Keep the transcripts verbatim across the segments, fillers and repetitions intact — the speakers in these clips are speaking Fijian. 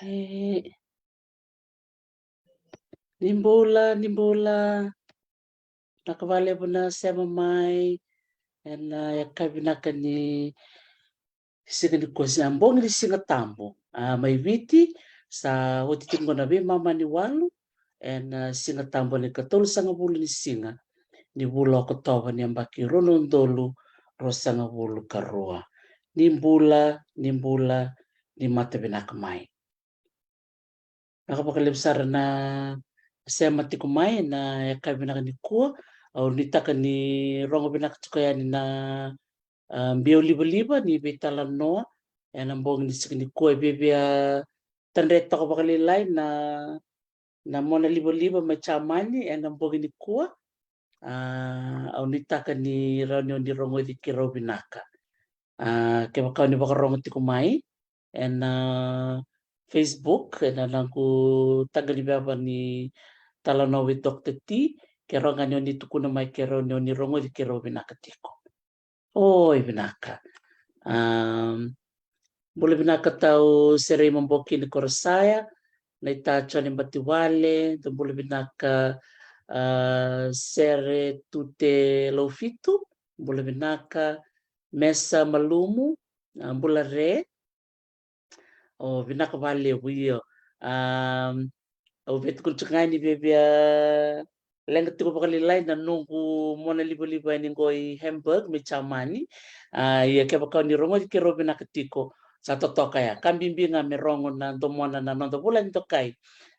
E, ni bula, ni bula. Vinaka vakalevu na sema mai ena yakavi vinaka ni siga nikua, sa bogi ni Siga Tabu. A, mai Viti, sa oti tiko qo na veimama ni walu ena Siga Tabu ni ikatolusagavulu ni siga ni vula o Okotova ni yabaki rua na udolu ruasagavulu ka rua. Ni bula, ni bula, ni mata vinaka mai. Vinaka vakalevu sara na sema tiko mai ena yakavi vinaka nikua. Au nuitaka ni rogo vinaka tiko yani na, a, biau livaliva ni veitalanoa ena bogi ni siga nikua. E viavia tadre toka vakalailai na, na mona livaliva mai Jamani ena bogi nikua. A, au nuitaka ni rawa ni o ni rogoci keirau vinaka. A, kevaka o ni vakarogo tiko mai ena, a, Facebook, ena noqu taqa ni veva ni Talanoa with Doctor T, ke rawa ga ni o ni tukuna mai ke rawa ni o ni rogoci keirau vinaka tiko. Oi, vinaka. Am, bula vinaka tau Serei Maboki ni Korosaya, na ita Joni Batiwale, dou bula vinaka, a, Sere Tute Laufitu, bula vinaka, Mesa Malumu, a, bula re. O, vinaka vakalevu, io. Am, au via tukuna tiko ga ni viavia leqa tiko vakalailai na noqu mona livaliva yani qo i Hamburg mai Jamani. A, ia kevaka o ni rogoci keirau vinaka tiko, sa totoka ya. Ka bibi ga me rogo na domona na noda vulagi dokai.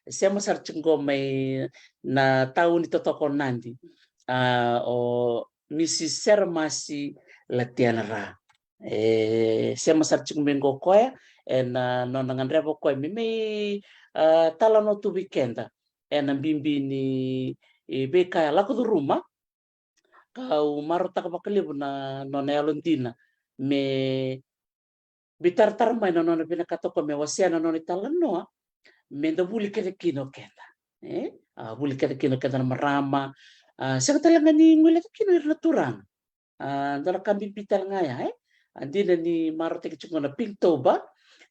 Sema sara tiko qo mai na tauni totoka o Nadi. A, o Mrs Seramasi Latiana Ra. E sema sara tiko mai qo o koya, ena nona gadreva o koya me mai, a, talanoa tu vei keda ena bibi ni, e, veika e lako curuma. Kau marautaka vakalevu na nona yalodina me veitaratara mai na nona vinakata o koya me wasea na nona italanoa, me da vuli kece kina o keda. E? A, vuli kece kina o keda na marama. A, sega tale ga ni guileca kina o ira na turaga. A, dua na ka bibi tale ga ya, e? A, dina ni marautaki tiko na Pinktober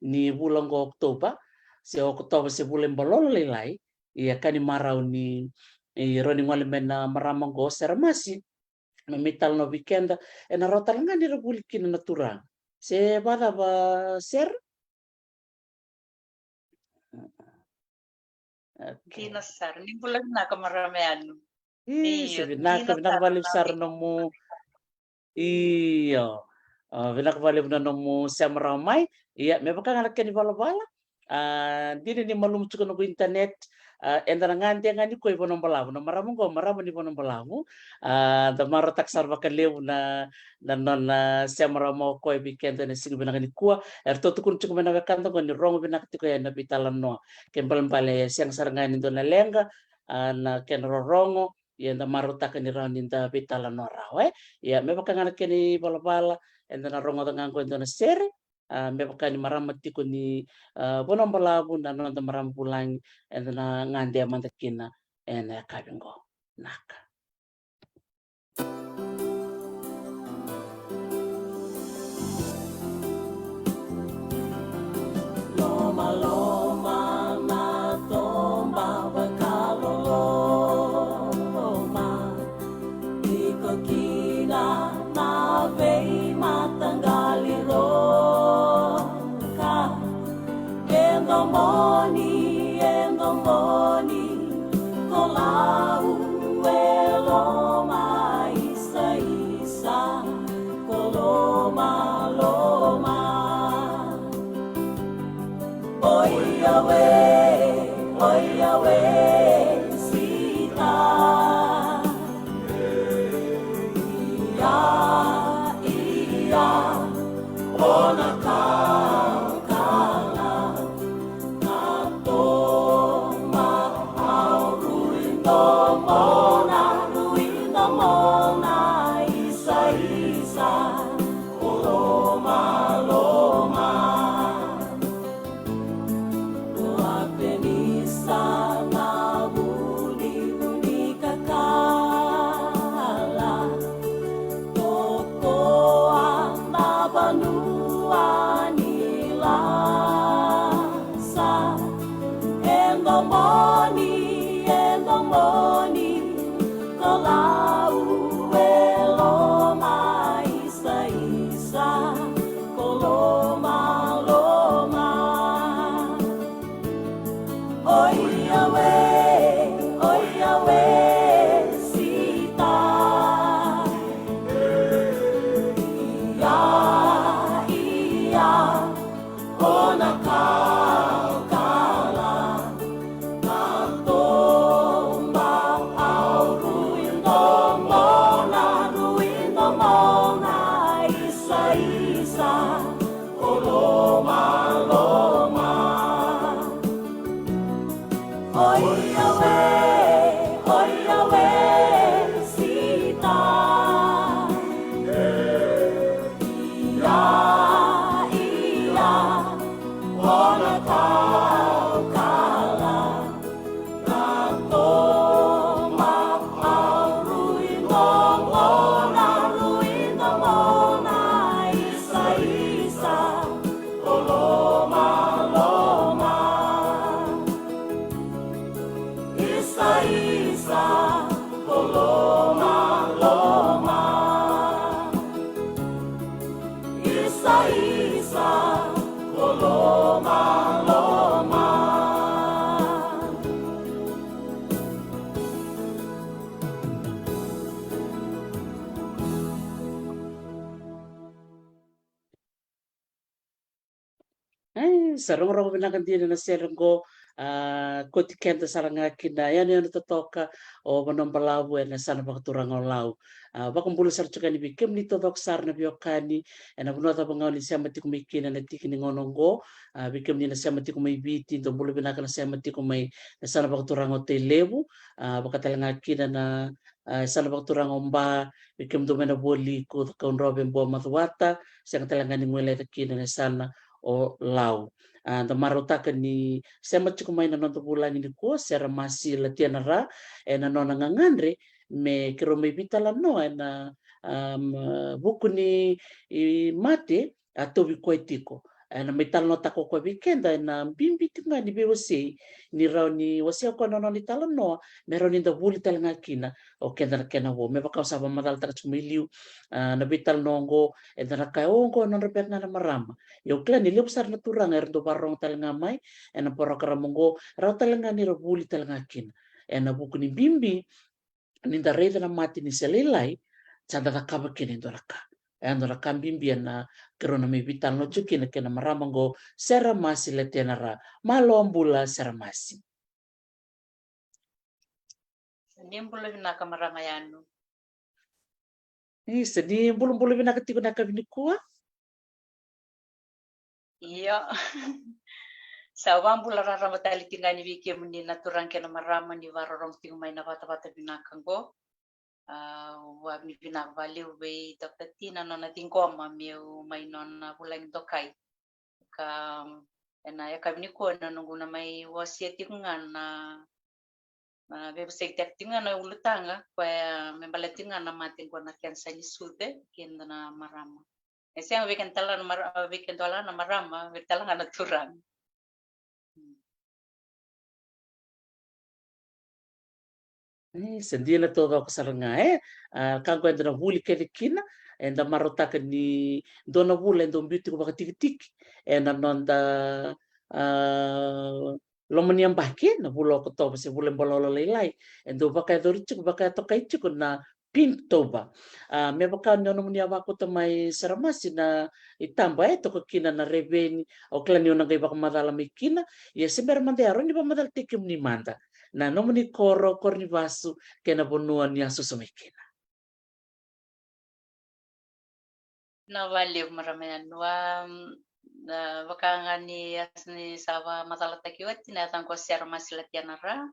ni vula oqo o October, se Okotova se vula ibalolo lailai, ia ka ni marau ni, e, rawa ni gole mai na marama oqo o Seramasi me mai talanoa vei keda, ena rawa tale ga ni ra vuli kina na turaga. Se vakacava, Sera? Okay. Dina sara, ni bula vinaka marama yanu. Io, se vinaka, vinaka vakalevu sara nomu. Io. A, vinaka vakalevu na nomu sema rawa mai. Ia, me vaka ga na kena ivalavala, a, dina ni malumu tiko noqu internet, a, eda na gade ga nikua i Vanuabalavu, na marama oqo marama ni Vanuabalavu. A, da marautaka sara vakalevu na, na nona sema rawa mai o koya vei keda ena siga vinaka nikua. Eratou tukuna tiko mai na wekada oqo ni rogo vinaka tiko yani na veitalanoa. Kena ibalebale e sega sara ga ni dua na leqa, a, na kena rorogo, ia eda marautaka ni rawa ni da veitalanoa rawa, e. Ia, me vaka ga na kena ivalavala, eda na rogoca ga oqo e dua na sere, a, me vaka ni marama tiko ni, a, Vanuabalavu, na noda marama vulagi, eda na gade mada kina ena yakavi oqo. Naka. Lomaloma na toba vakaloloma, tiko kina na veimataqali roka. E domoni, e domoni, ko Lau e loma isaisa, ko lomaloma. Oia we, oia we, sita. Ia, ia, o na kaukala na toba, au rui domona, rui domona, isaisa, o lomaloma. Ua penisa na vu Oi Yahweh, oi Yahweh, sita. Ia, ia, o na kaukala. Na toma au rui domo, na rui domo, na isaisa ko lomaloma. Isaisa ko lomaloma. Isaisa ko lomaloma. E, sa rogorogo vinaka dina na sere qo, a, koti keda sara ga ki na yanuyanu totoka o Vanua Balavu ena yasana vakaturaga o Lau. A, vakabula sara tiko yani vei kemuni taucoko sara na veiwekani ena vanua cava ga o ni sema tiko mai kina ena tiki ni gauna oqo. A, vei kemuni na sema tiko mai Viti, dou bula vinaka na sema tiko mai na yasana vakaturaga o Tailevu. A, vaka tale ga kina na, a, yasana vakaturaga o Ba, vei kemudou mai na Vualiku, Cakaudrove, Bua, Macuata, sega tale ga ni guileca kina na yasana o Lau. A, da marautaka ni sema tiko mai na noda vulagi nikua, Sera Masi Latianara, ena nona gagadre me keirau mai veitalanoa ena, am, vuku ni, i, mate a tauvi koya tiko. Ena mai talanoataka o koya vei keda ena bibi tiko ga ni veiwasei, ni rawa ni wasea o koya na nona italanoa, me rawa ni da vuli tale ga kina o keda na kena vo. Me vaka au sa vakamacalataka tiko mai liu, a, na veitalanoa oqo, eda na kaya, o, oqo e nodra beka ga na marama. Ia au kila ni levu sara na turaga era dau vakarorogo tale ga mai ena porokaramu oqo, rawa tale ga ni ra vuli tale ga kina. Ena vuku ni bibi ni da raica na mate ni se lailai, sa da cakava kina e dua na ka. E dua na ka bibi ena keirau na mai veitalanoa tiko kina kei na marama oqo, Sera Masi Latianara. Malo bula, Sera Masi. Ni bula vinaka, marama yanu. Isa, ni bulabula vinaka tiko na yakavi nikua. Io. Sa vakabula raraba tale tiko ga yani vei kemuni na turaga kei na marama ni vakarorogo tiko mai na vatavata vinaka oqo. A, au vakavinavinaka vakalevu vei Doctor T na nona ciqoma meu mai nona vulagi dokai. Ka ena yakavi nikua na noqu na mai wasea tiko ga na, na veiwaseitaki tiko ga na ulutaga koya me baleta tiko ga na mate qo na kensa ni sucu kei na marama. E sega vei keda tale ga na mara-, vei keda tale ga na marama, vei tale ga na turaga. E, sa dina taucoko sara ga, e. A, ka qo eda na vuli kece kina, eda marautaka ni dua na vula e dau biu tiko vakatikitiki ena noda, a, loma ni yabaki, na vula o Okotova se vula e bololo lailai, e dau vakayacori tiko, vakatokai tiko na Pinktober. A, me vaka ni o nomuni a vakauta mai, Sera Masi, na itaba e toka kina na reveni, au kila ni o na qai vakamacala mai kina, ia se bera mada ya, rawa ni vakamacalataki kemuni mada na nomuni koro, koro ni vasu, kei na vanua ni a susu mai kina. Na vakalevu, marama yanu. A, na vaka ga ni a, ni sa vakamacalataki oti, na yacaqu o Sera Masi Latianara.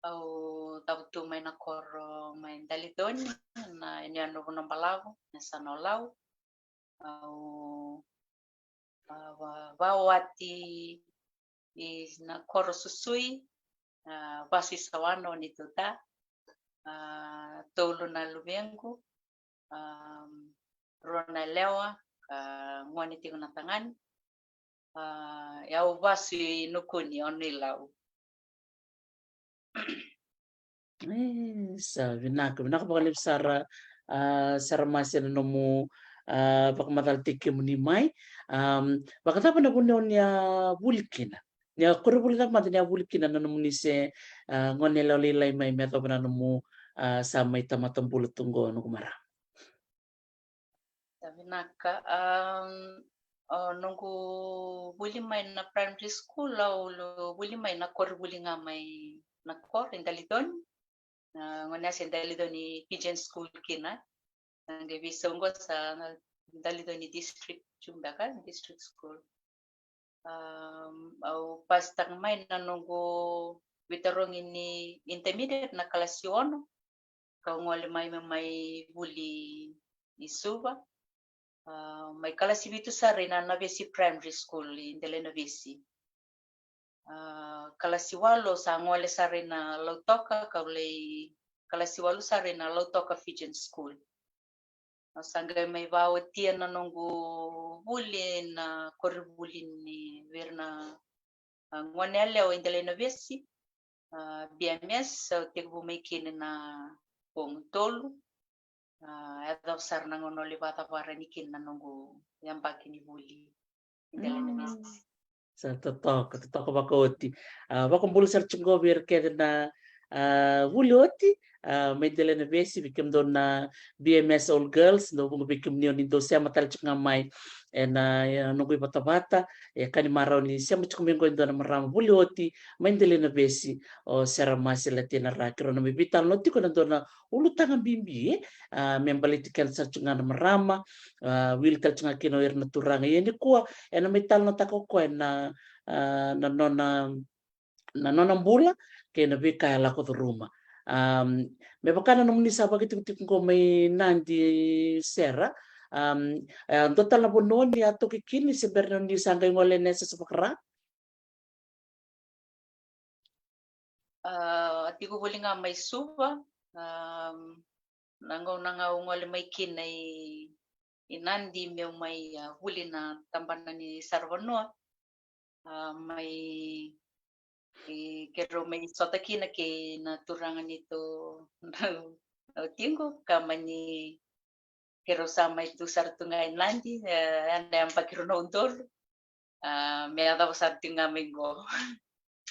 Au cavutu mai na koro mai Daliconi, na yanuyanu o Vanua Balavu, na yasana o Lau. Au, a, va-, vakawati ina koro Susui, a, vasu i Sawana o ni tuta, a, tolu na luvequ, a, rua na yalewa, ka gone tiko na tagane. A, au vasu i Nukuni, Ono-i-Lau. E, sa vinaka, vinaka vakalevu sara, a, Sera Masi, na nomu, a, vakamacalataki kemuni mai. Am, vakacava na vanua ni a vuli kina? Ni a koronivuli cava mada ni a vuli kina na nomuni se, a, gone yalewa lailai mai me yacova na nomu, a, sa mai tamata bula tu qo, noqu marama? Sa vinaka. Am, o noqu vuli mai na primary school, au vuli mai na koronivuli ga mai na koro i Daliconi. Na gone yase i Daliconi Fijian School kina. Na qai veisau qo sa na Daliconi District, tu beka, District School. Am, au pasitaka mai na noqu veitarogi ni intermediate na kalasi ono, kau gole mai me mai vuli i Suva. A, mai kalasi vitu sara ina Navesi Primary School i Delainavesi. A, kalasi walu sa gole sara ina Lautoka, kau lai kalasi walu sara ina Lautoka Fijian School. Au sa qai mai vaotia na noqu vuli na koronivuli ni vei ira na, a, gone yalewa i Delainavesi, a, B M S, au tekivu mai kina na bogi tolu. A, yacova sara na gauna au lai vakacavara yani kina na noqu yabaki ni vuli i Delainavesi. Sa totoka, totoka vakaoti. A, vakabula sara tiko qo vei ira kece na, a, vuli oti, a, mai Delainavesi, vei kemudou na B M S All Girls, dou vuqa vei kemuni o ni dou sema tale tiko ga mai ena, e, noqu ivatavata, e ka ni marau ni sema tiko mai qo e dua na marama vuli oti mai Delainavesi, o Seramasi Latina Ra. Keirau na mai veitalanoa tiko ena dua na ulutaga bibi, e, a, me baleti keda sara tiko ga na marama, a, wili tale tiko ga kina o ira na turaga. Ia nikua ena mai talanoataka o koya na, a, na nona, na nona bula kei na veika e lako curuma. Am, me vaka na nomuni sa vakatikotiko qo mai Nadi, Sera, am, e dua tale na vanua ni a toki kina se bera ni sa qai gole ena S S F K R? A, a tiko voli ga mai Suva, a, na gauna ga au gole mai kina i, i Nadi meu mai, a, vuli na tabana ni saravanua. A, mai, i, keirau mai sota kina kei na turaga ni tou na, na tiko, ka mani keirau sa mai tu sara tu ga i Nadi, e, ena yabaki rua na udolu. A, me yacova sara tu ga mai qo.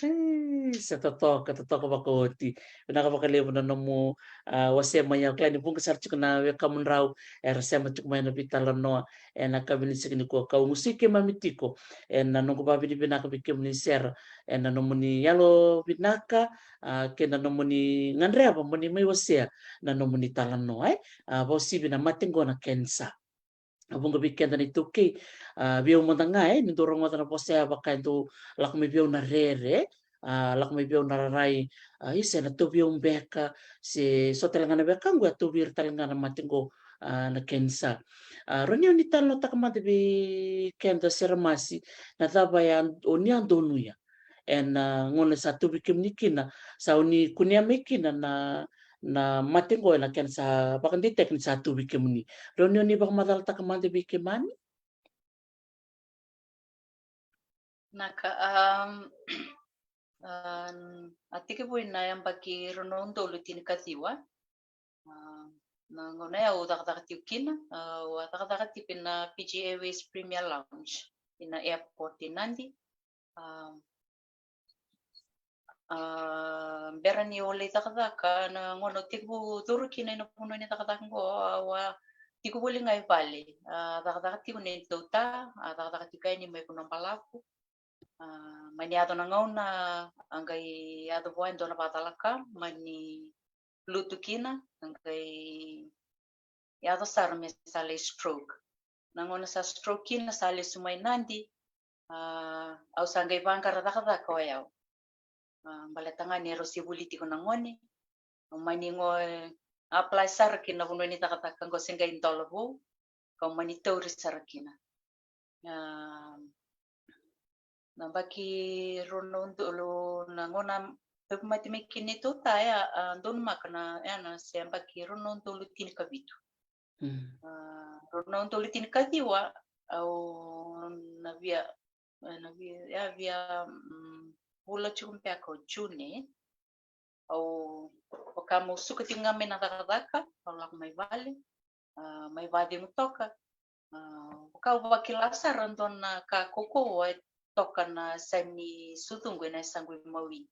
E, sa totoka, totoka vakaoti. Vinaka vakalevu na nomu, a, wasea mai. Au kila ni vuqa sara tiko na wekamudrau era sema tiko mai na veitalanoa ena yakavi ni siga nikua. Kau gusuki keimami tiko ena noqu vakavinavinaka vei kemuni Sera ena nomuni yalo vinaka, a, kei na nomuni gadreva mo ni mai wasea na nomuni talanoa, e, a, vakauasivi na mate qo na kenisa. A, vuqa vei keda na iTaukei, a, vei au mada ga, e, ni dou rogoca na vosa ya vaka e dou lako mai vei au na rere, a, lako mai vei au na rarai, a, isa, ena tauvi au beka, se so tale ga na wekaqu a tauvi ira tale ga na mate qo, a, na kenisa. A, rawa ni o ni talanoataka mada vei keda, Seramasi, na cava ya o ni a donuya ena, a, gauna sa tauvi kemuni kina, sa o ni kunea mai kina na, na mate qo ena kena sa vakadeitaki ni sa tauvi kemuni. Rawa ni o ni vakamacalataka mada vei keimami? Naka, am, a, a tekivu ena yabaki rua na udolu tinikaciwa. A, na gauna ya au cakacaka tiko kina, a, au a cakacaka tiko ena Fiji Airways Premier Lounge, ena airport e Nadi. A, a, bera niu lai cakacaka, na gauna au tekivu curu kina ena vanua ni cakacaka qo, au a tiko voli ga i vale. A, cakacaka tiko na neitou ta, a, cakacaka tiko yani mai Vanuabalavu. A, mani yaco na gauna, a qai yaco vua e dua na vakacalaka, mani lutu kina, a qai yaco sara me sa lai stroke. Na gauna sa stroke kina, sa lesu mai Nadi, a, au sa qai vaqara cakacaka o yau. A, baleta ga ni erau se vuli tiko na gone. Au mani qo, e, apply sara kina na vanua ni cakacaka qo se qai dola vou, kau mani tauri sara kina. A, na yabaki rua na udolu, na gauna tauvimate mai kina neitou ta ya, a, donumaka na, ya na se yabaki rua na udolu tinikavitu. Mm. A, rua na udolu tinikaciwa, au na via, na via, ya via, mm, vula tiko beka o June. Au vaka meu suka tiko ga mai na cakacaka, au lako mai vale, a, mai vacegu toka. A, vaka au vakila sara dua na ka kaukauwa e toka na yasa ni sucuqu ena yasaqu imawi.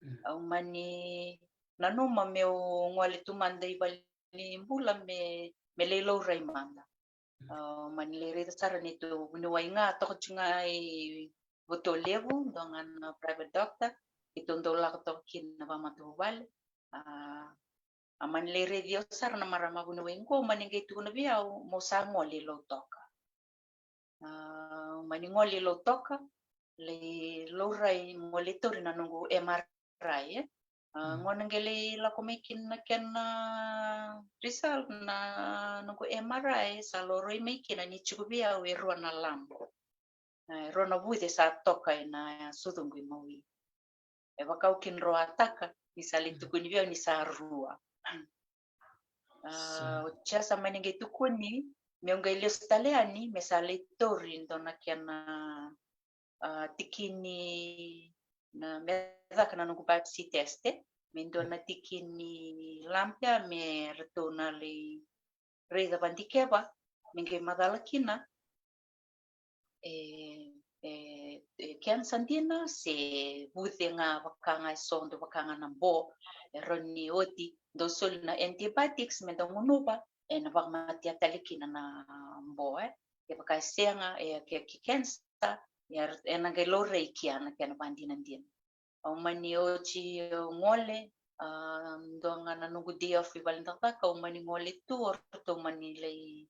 Mm. Au mani nanuma meu gole tu mada i valenibula me, me lai laurai mada. Mm. A, mani lai raica sara neitou vuniwai ga toka tu ga i Votualevu, dua ga na private doctor, keitou dau lako toka kina na vakamatavuvale. A, a mani lai raici au sara na marama vuniwai qo, mani qai tukuna vei au meu sa gole i Lautoka. A, mani gole i Lautoka, lai laurai, meu lai tauri na noqu M R R I, e. A, gona qai lai lako mai kina na kena result na noqu M R I, sa laurai mai kina ni tiko vei au e rua na lump. E rua na vuce sa toka ena sucuqu i mawi. E vaka au kidroataka ni sa lai tukuni vei au ni sa rua. A, oti ya sa mani qai tukuni meu qai lesu tale yani me sa lai tauri dua na kena, a, tikini na me caka na noqu biopsy test, e. Me dua na tikini lump ya me ratou na lai raica vadikeva me qai macala kina e, e, e cancer dina se vuce ga vaka ga e so dau vaka ga na bo. E rawa ni oti dau soli na antibiotics me da gunuva, ena vakamatea tale kina na bo, e. Kevaka e sega, e, ke, ke cancer, e, ena qai laurai kina na kena vadinadina. Au mani oti, au gole, a, dua ga na noqu day off i vale ni cakacaka, au mani gole tu, o ratou mani lai,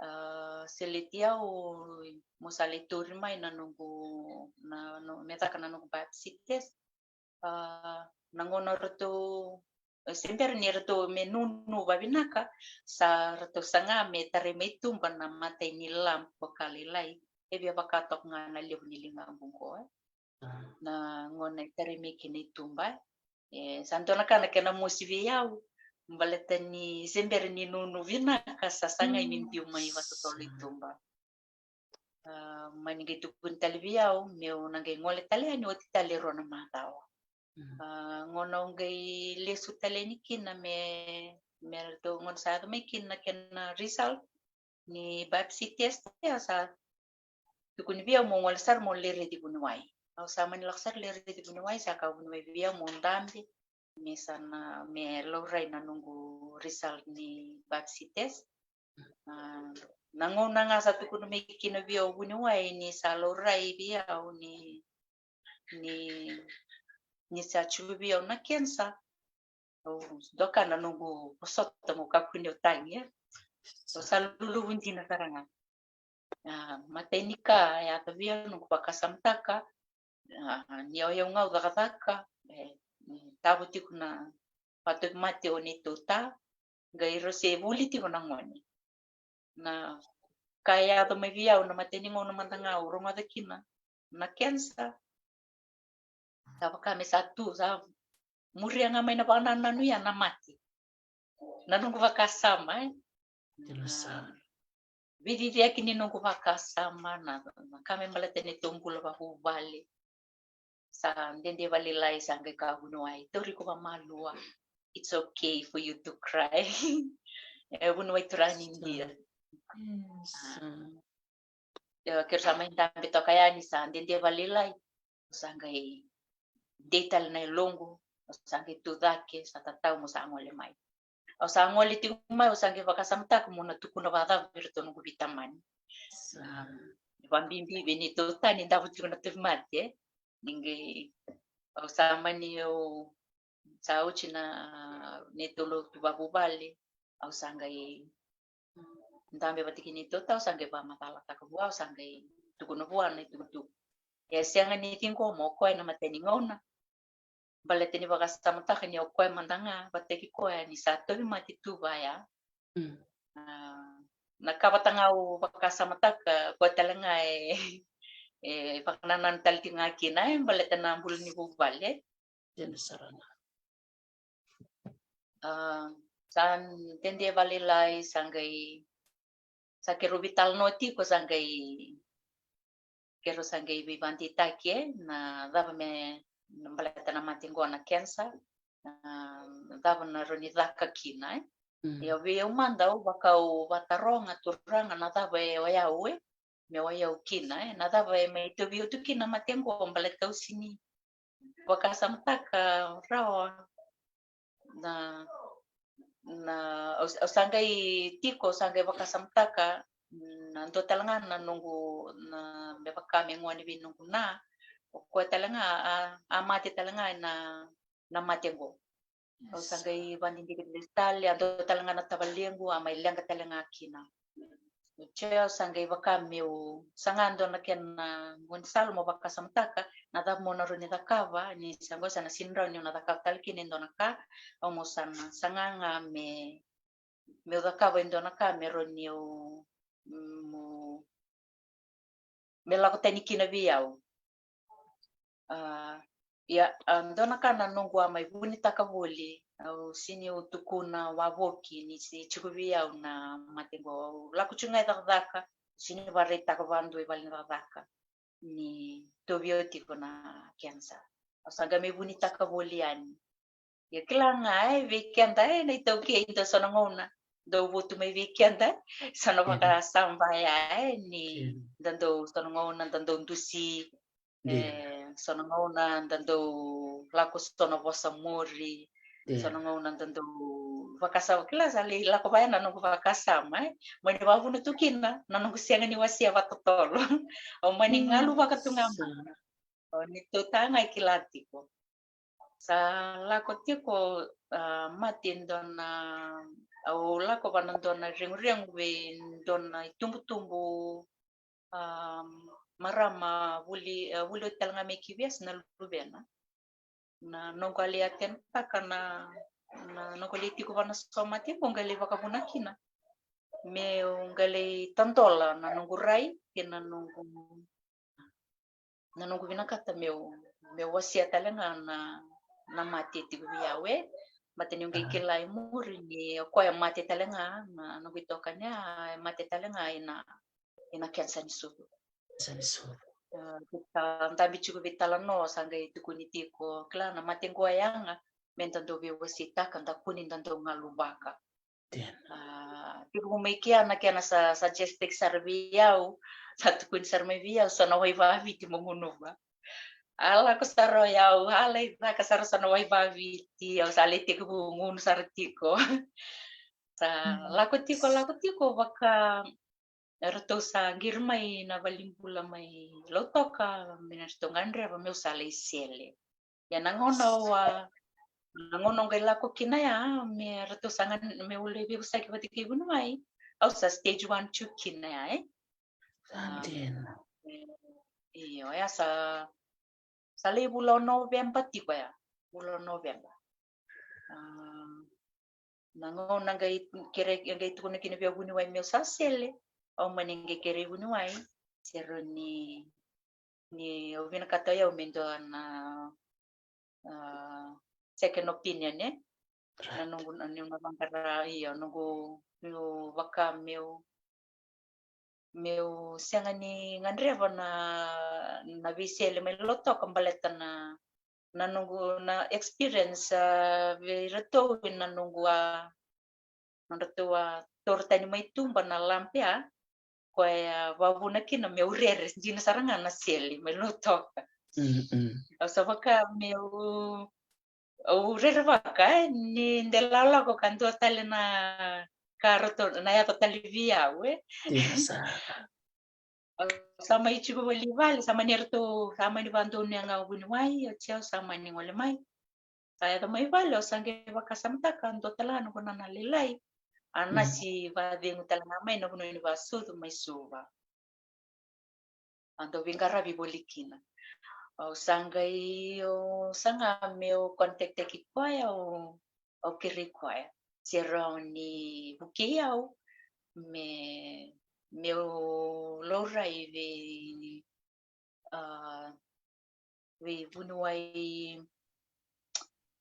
a, seleti au mo sa lai tauri mai na noqu, na, no, me caka na noqu biopsy test. A, na gauna ratou, e, se bera ni ratou me nunu vavinaka, sa ratou saga me tarai mai tuba na matai ni lump vakalailai. E via vaka toka ga na levu ni ligaqu qo, e. Na gauna e tarai mai kina i tuba, e. E, sa dua na ka na kena mosi vei au, baleta ni se bera ni nunu vinaka sa sagai me biu mai vatotolo i tuba. A, mani qai tukuni tale vei au meu na qai gole tale yani oti tale rua na macawa. A, gauna au qai lesu tale yani kina me, me ratou, gauna sa yaco mai kina na kena result ni biopsy test, e, au sa tukuni vei au mo gole sara mo lai raici vuniwai. Au sa mani lako sara lai raici vuniwai, sa kaya vuniwai vei au mo dabe me sa na, me laurai na noqu result ni biopsy test. A, na gauna ga sa tukuna mai kina vei au vuniwai ni sa laurai vei au ni, ni, ni sa tiko vei au na cancer. Au doka na noqu vosota mo kakua ni au tagi, e. Au sa luluvu dina sara ga. A, matai ni ka e yaco vei au noqu vakasamataka, a, ni o yau ga au cakacaka, e, tavo tiko na vatovi mate o neitou ta, qai rau se vuli tiko na gone. Na ka e yaco mai vei au na matai ni gauna mada ga au rogoca kina na cancer. Sa vaka me sa tu, sa muria ga mai na vakanananu ya na mate. Na noqu vakasama, e. Dina sara. Veiciciyaki ni noqu vakasama, na, na ka me baleta neitou bula vakavuvale. Sa dede vakalailai, sa qai kaya vuniwai, tauri iko vakamalua. It's okay for you to cry. E, vuniwai turaga ni Idia. Yes. A. Ia, keirau sa mai dabe toka yani, sa dede vakalailai. Au sa qai dei tale na yaloqu, au sa qai tucake, sa tatau mo sa gole mai. Au sa gole tiko mai, au sa qai vakasamataka mo na tukuna vakacava vei iratou noqu veitamani. Sa. A, vakabibi vei neitou ta ni davo tiko na tauvimate, e. Ni qai, au sa mani, au sa oti na neitou lotu vakavuvale, au sa qai dabe vata kei neitou ta, au sa qai vakamacalataka vua, au sa qai tukuna vua na itukutuku. E sega ni ciqoma o koya na matai ni gauna. Baleta ni vakasamataka ni o koya mada ga vata kei koya ni sa tauvimate tu vaya. Mm. A, na ka vata ga au vakasamataka, koya tale ga e, e vakanananu tale tiko ga kina, e, baleta na bula ni vuvale. Dina sara ga. A, sa dede vakalailai, sa qai, sa keirau veitalanoa tiko, sa qai, keirau sa qai veivakadeitaki, e, na cava me, na baleta na mate qo na cancer, na cava na rawa ni caka kina, e. Mm. Ia vei au mada au vaka au vakataroga, Turaga, na cava e o yau, e, me o yau kina, e, na cava e mai tauvi au tu kina na mate qo, baleta au sega ni vakasamataka rawa. Na, na, au, au sa qai tiko, au sa qai vakasamataka, na dua tale ga na noqu, na me vaka me gone vei noqu na, o koya tale ga a, a mate tale ga ena, na mate qo. Au sa qai vakadidike lesu tale, a dua tale ga na tavalequ a mai leqa tale ga kina. Oti au sa qai vaka meu saga dua na kena gaunisala mo vakasamataka na cava mo na rawa ni cakava, ni sa qo sa na sega ni rawa niu na cakava tale kina e dua na ka, au mo sa na saga ga me, meu cakava e dua na ka me rawa niu, mm, me lako tani kina vei au. A, ia, a, dua na ka na noqu a mai vunitaka voli, au sega niu tukuna wavoki ni se tiko vei au na mate qo, au lako tiko ga e cakacaka, sega ni vakaraitaka vakadua e vale ni cakacaka ni tauvi au tiko na kenisa. Au sa qai mai vunitaka voli yani. Ia kila ga, e, vei keda, e, na iTaukei, dau so na gauna dau votu mai vei keda, e, so na vakasama ya, e, ni da dau, so na gauna da dau dusi, e, so na gauna da dau lako so na vosa muri, so na gauna da dau vakasama, kila, sa lai lako vaya na noqu vakasama, e, mani vavuna tu kina na noqu sega ni wasea vakatotolo. Au mani galu vaka tu ga mana. O ni tu taga e kila tiko. Sa lako tiko, a, mate dua na, au lako vana dua na reguregu vei dua na itubutubu, a, marama vuli, a, vuli oti tale ga mai Q V S na luvena. Na noqu a lai atendaka na, na noqu a lai tiko vana so mate qo qai lai vakavuna kina. Meu qai lai tadola na noqu rai kei na noqu na noqu vinakata meu, meu wasea tale ga na, na mate tiko vei au, e. Mate niu qai kila i muri ni o koya mate tale ga, na noqu itokani ya, e mate tale ga ina, ina kenisa ni sucu. Kenisa ni sucu. A, sa dabe tiko vei talanoa, sa qai tukuni tiko, kila na mate qo ya ga, me da dau veiwaseitaka, da kua ni da dau galu vaka. A, tiko mai kea na kena sa, sa suggest-taki sara vei au, sa tukuni sara mai vei au, so na wai vaviti mo gunuva. A lako sara o yau, a lai caka sara so na wai vaviti, au sa lai tekivu gunu sara tiko. Sa lako tiko, lako tiko, vaka eratou sa qiri mai na valenibula mai Lautoka, me na ratou gadreva meu sa lai sele. Ia na gauna au a, na gauna au qai lako kina ya, me ratou sa ga, me au lai veivosaki vata kei vuniwai, au sa stage one, two kina ya, e. Sa dina. Io, ya sa, sa lai vula o Noveba tiko ya. Vula o Noveba. A, na gauna qai kere, qai tukuna kina vei au vuniwai meu sa sele, au mani qai kerei vuniwai se rawa ni, ni au vinakata o yau me dua na, a, second opinion, e. Na noqu, na, niu na vaqara, io, noqu, niu vaka meu, meu sega ni gadreva na, na veisele mai Lautoka baleta na, na noqu, na experience, a, vei ratou, na noqu a, nodratou a taura tani mai tuba na lab ya, koya vavuna kina meu rere dina sara ga na sele mai Lautoka. Au sa vaka meu, au rerevaka, e, ni de lalako ka dua tale na ka ratou na yaco tale vei au, e. Au sa mai tiko voli vale, sa mani ratou, sa mani vadonuya ga o vuniwai, oti au sa mani gole mai. Sa yaco mai vale, au sa qai vakasamataka, dua tale ga noqu nana lailai. A nasi vacegu tale ga mai na vanua ni vasucu mai Suva. A dau veiqaravi voli kina. Au sa qai, au saga meu contact-taki koya, au, au kerei koya se rawa ni vukei au me, meu laurai vei, a, vei vuniwai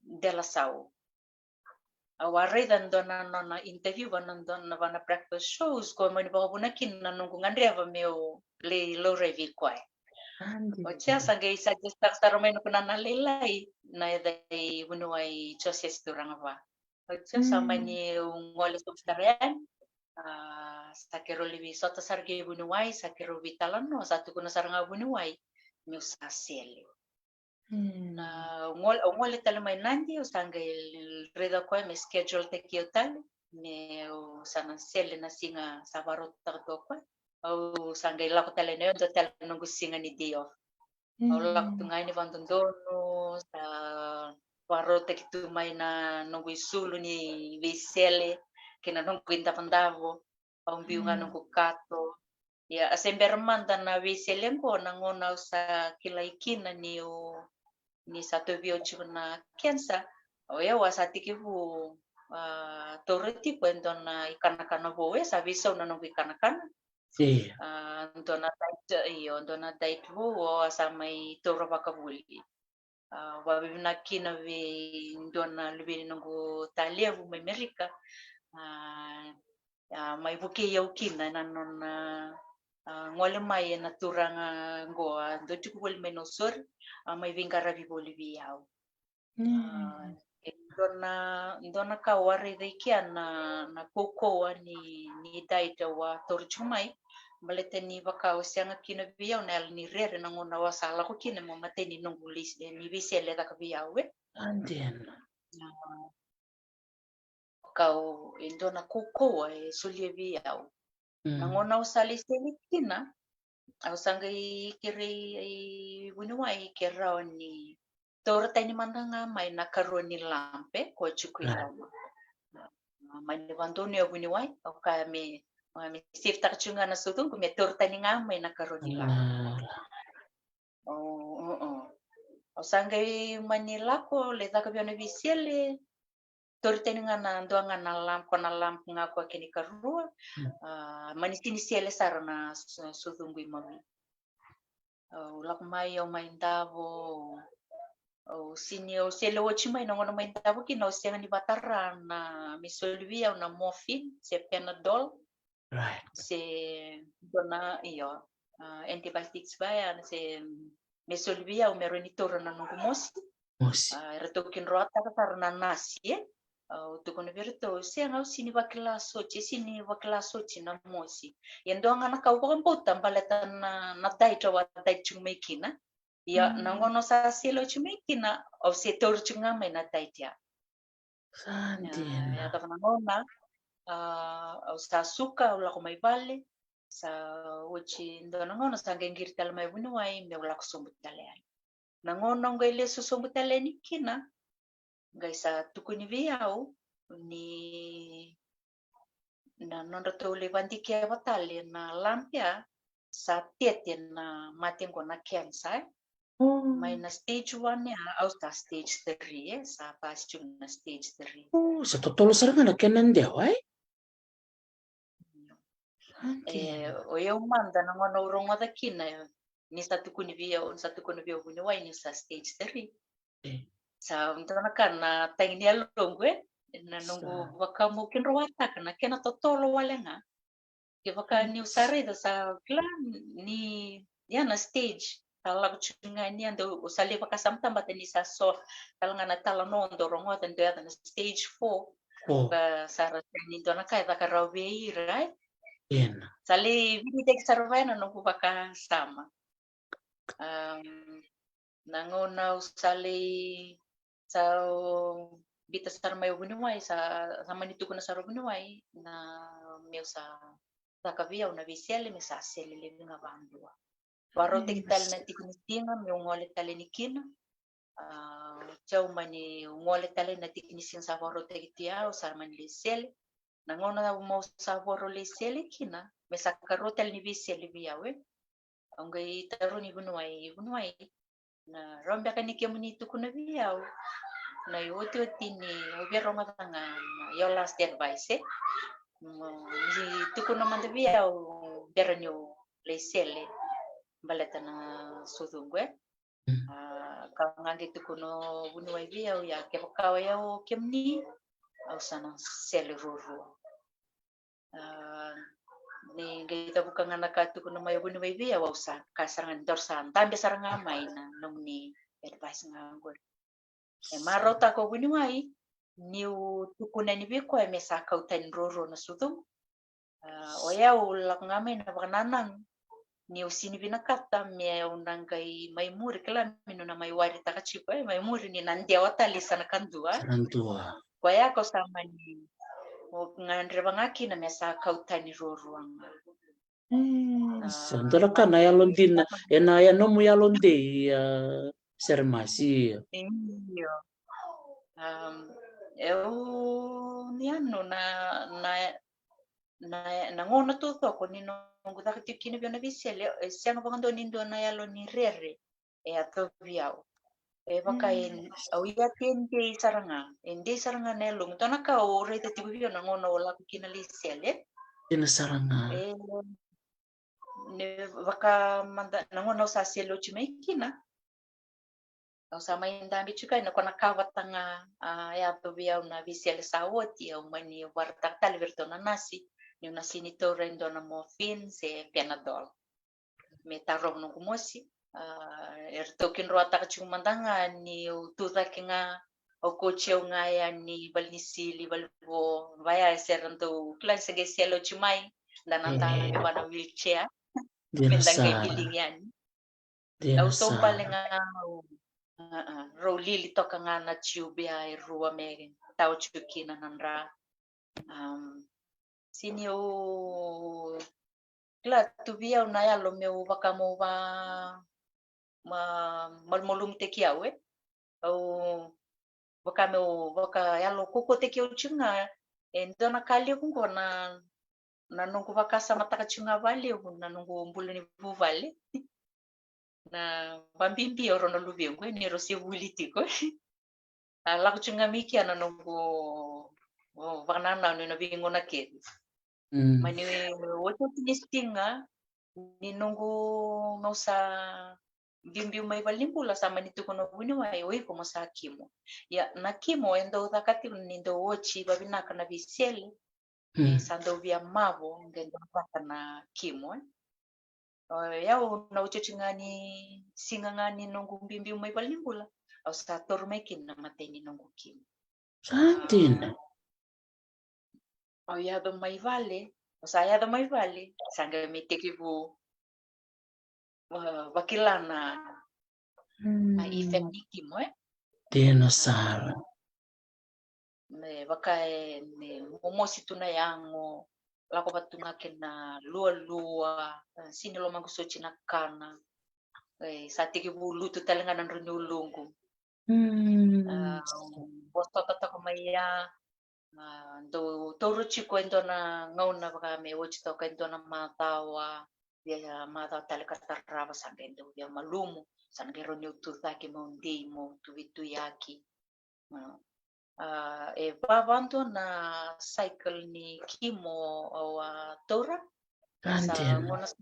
Delasau. Au a raica dua na nona interview va na dua na va na breakfast shows, ko mani vakavuna kina na noqu gadreva meu lai laurai vei koya. Oti au sa qai suggest-taka sara mai noqu nana lailai na yaca i vuniwai Jose Turagava. Oti au sa mani gole sobu sara yani. A, sa keirau lai veisota sara kei vuniwai, sa keirau veitalanoa, sa tukuna sara ga vuniwai meu sa sele. Na, au gole, au gole tale mai Nadi, au sa qai raica koya me schedule-taki au tale, meu sa na sele na siga sa vakarautaka tu o koya. Au sa qai lako tale na, e dua tale noqu siga ni day off. Au lako tu ga yani vakadodonu, sa vakarautaki tu mai na noqu isulu ni veisele kei na noqu idavodavo. au biu ga noqu kato. Ia, a se bera mada na veisele qo, na gauna au sa kilai kina niu, ni sa tauvi au tiko na cancer, o yau a sa tekivu, a, taura tiko e dua na ikanakana vou, e sa veisau na noqu ikanakana. Io. A, dua na diet, io, dua na diet vou, au a sa mai taura vakavoli. A, vakavinavinaka kina vei dua na luve ni noqu talevu mai Merika. A, a, mai vukei au kina na nona, a, gole mai ena turaga qo, a, dau tiko voli mai Nausori, a, mai veiqaravi voli vei au. A, e dua na, dua na ka au a raica i kea na, na kaukauwa ni, ni diet au a taura tiko mai. Baleta ni vaka au sega kina vei au na yalo ni rere na gauna au sa lako kina mo matai ni noqu lei, ni veisele e caka vei au, e. A, dina. A, kau, e dua na kaukauwa e solia vei au. Na gauna au sa lai sele kina, au sa qai kerei vuniwai ke rawa ni taura tani mada ga mai na karua ni lamp, e, ko tiko i loma. A, mani vadonu e vuniwai, au kaya me, me save-taka tiko ga na sucuqu me taura tani ga mai na karua ni lamp. O, o, o. Au sa qai mani lako, lai caka vei au na veisele, taura tani ga na dua ga na lamp, ko na lamp ga ko kena ikarua. A, mani sini sele sara na su-, sucuqu i mawi. Au lako mai, au mai davo, au sini, au sele oti mai na gauna mai davo kina, au sega ni vatara na me soli vei au na morphine se Panadol. Right. Se dua na, io, a, antibiotics vaya, se me soli vei au me rawa ni taura na noqu mosi. Mosi. A, eratou kidroataka sara na nasi, e. Au tukuna vei iratou, sega, au sini vakila soti, sini vakila soti na mosi. Ia dua ga na ka au vakabauta baleta na, na diet au a diet tiko mai kina. Ia na gauna au sa sele oti mai kina, au se taura tiko ga mai na diet ya. Sa dina. Ia, ia, cava na gauna, a, au sa suka, au lako mai vale, sa oti dua na gauna sa qai qiri tale mai vuniwai meu lako sobu tale yani. Na gauna au qai lesu sobu tale yani kina, qai sa tukuni vei au ni na nodratou lai vadikeva tale na lamp ya, sa tete na mate qo na cancer, e. Mai na stage one ya, au sa stage three, e, sa pass tiko na stage three. O, sa totolo sara ga na kena dewa, e? E, o yau mada na gauna au rogoca kina, ni sa tukuni vei au, ni sa tukuni vei au vuniwai ni sa stage three. E. Sa dua na ka na tagi ni yaloqu, e, na noqu vakamu kidroataka na kena totolo wale ga. Kevaka niu sa raica sa kila ni ya na stage, sa lako tiko ga ni ya dau, au sa lai vakasamataka ni sa soft tale ga na talanoa dau rogoca dau yaca na stage four. Ka sa ra sega ni dua na ka e caka rawa vei ira, e. Sa lai viritaki sara vaya na noqu vakasama. Am, na gauna au sa lai, sa biuta sara mai o vuniwai, sa, sa mani tukuna sara o vuniwai na meu sa caka vei au na veisele, me sa sele laivi ga vadua. Vakarautaki tale na tiki ni siga meu gole tale ni kina. A, oti au mani gole tale na tiki ni siga sa vakarautaki tu ya, au sa mani lai sele. Na gauna au mau sa vakarau lai sele kina, me sa karua tale ni veisele vei au, e. Au qai tarogi vuniwai, vuniwai, na rawa beka ni kemuni tukuna vei au na iotioti ni, au via rogoca ga na your last advice, e. Mo ni tukuna mada vei au bera niu lai sele baleta na sucuqu, e. A, ka ga qai tukuna o vuniwai vei au ya, kevaka o yau o kemuni, au sa na sele ruarua. A, ni qai cavuka ga na ka tukuna mai o vuniwai vei au, au sa kaya sara ga ni daru sa dabe sara ga mai na nomuni advice ga qori. E marautaka o vuniwai niu tukuna yani vei koya me sa kau tani ruarua na sucuqu. A, o yau lako ga mai na vakanananu niu sini vinakata meu na qai mai muri, kila me niu na mai waritaka tiko, e, mai muri ni na dewa tale sa na kadua. Sa na dua. Koya ko sa mani, o gadreva ga kina me sa kau tani ruarua ga. E, sa dua na ka na yalodina, e na ya nomu yalodei, a, Seremasi. Io. Am, eu ni yanu na, na na, na gauna taucoko ni noqu caka tiko kina vei au na veisele, e sega vakadua ni dua na yalo ni rere e yacovi au. E vaka e, au ia e dei sara ga, e dei sara ga na yaloqu. Dua na ka au raica tiko vei au na gauna au lako kina lai sele. Dina sara ga. E, ni vaka mada na gauna au sa sele oti mai kina. Au sa mai dabe tiko ena ko na ka vata ga a yaco vei au na veisele sa oti, au mani vakaraitaka tale vei iratou na nasi niu na sini taura e dua na morphine se Panadol me tarova noqu mosi. A, eratou kidroataka tiko mada ga niu tu cake ga, au kauti au ga yani valenisili, valevo, vaya e sera dau kila ni se qai sele oti mai, da na dala me va na wheelchair me da qai biligi yani. Au taubale ga, rau lili toka ga na tube ya e rua me tawa tiko kina na dra. Sini au kila tu vei au na yalo meu vaka meu va, ma, malumalumutaki au, e. Au vaka meu vaka yalo kaukautaki au tiko ga, e dua na ka levu qo na, na noqu vakasamataka tiko ga valevu na noqu bula ni vuvale. Na vabibi o rau na luvequ, e, ni rau se vuli tiko. A lako tiko ga mai kea na noqu vakanananu ena veigauna kece. Mani otioti ni siga ni noqu, noqu sa biubiu mai valenibula sa mani tukuna o vuniwai, o iko mo sa kimo. Ia na kimo e dau caka tiko ni dau oti vavinaka na veisele. E sa dau via mavo qai dau caka na kimo, e. O yau na otioti ga ni siga ga ni noqu biubiu mai valenibula, au sa taura mai kina na matai ni noqu kimo. Sa dina. Au yaco mai vale, au sa yaco mai vale, sa qai mai tekivu, a, vakila na, na effect ni kimo, e. Dina sara. Me vaka e, me momosi tu na yago, lako vata tu ga kina lualua, e, sini lomaqu soti na kana. E, sa tekivu lutu tale ga na drau ni uluqu. A, vosota toka mai ya, a, dau taura tiko e dua na gauna vaka me oti toka e dua na macawa, via macawa tale ka tarava sa qai dau via malumu, sa qai rawa niu tu cake meu dei, meu tu veituyaki. A, e va, va dua na cycle ni kimo au a taura. Sa gauna sa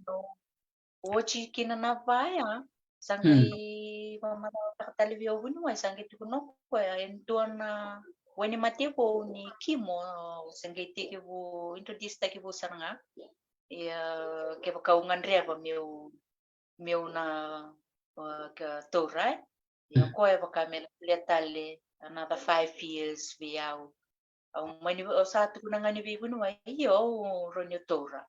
oti kina na va ya, sa qai vakamacala tale vei au o vuniwai, sa qai tukuna o koya e dua na wainimate vou ni kimo, se qai tekivu introduce taki vou sara ga. Ia kevaka au gadreva meu, meu na, a, ka taura, e. Ia o koya e vaka me na solia tale another five years vei au. Au mani, au sa tukuna ga ni vei vuniwai, io, au rawa niu taura.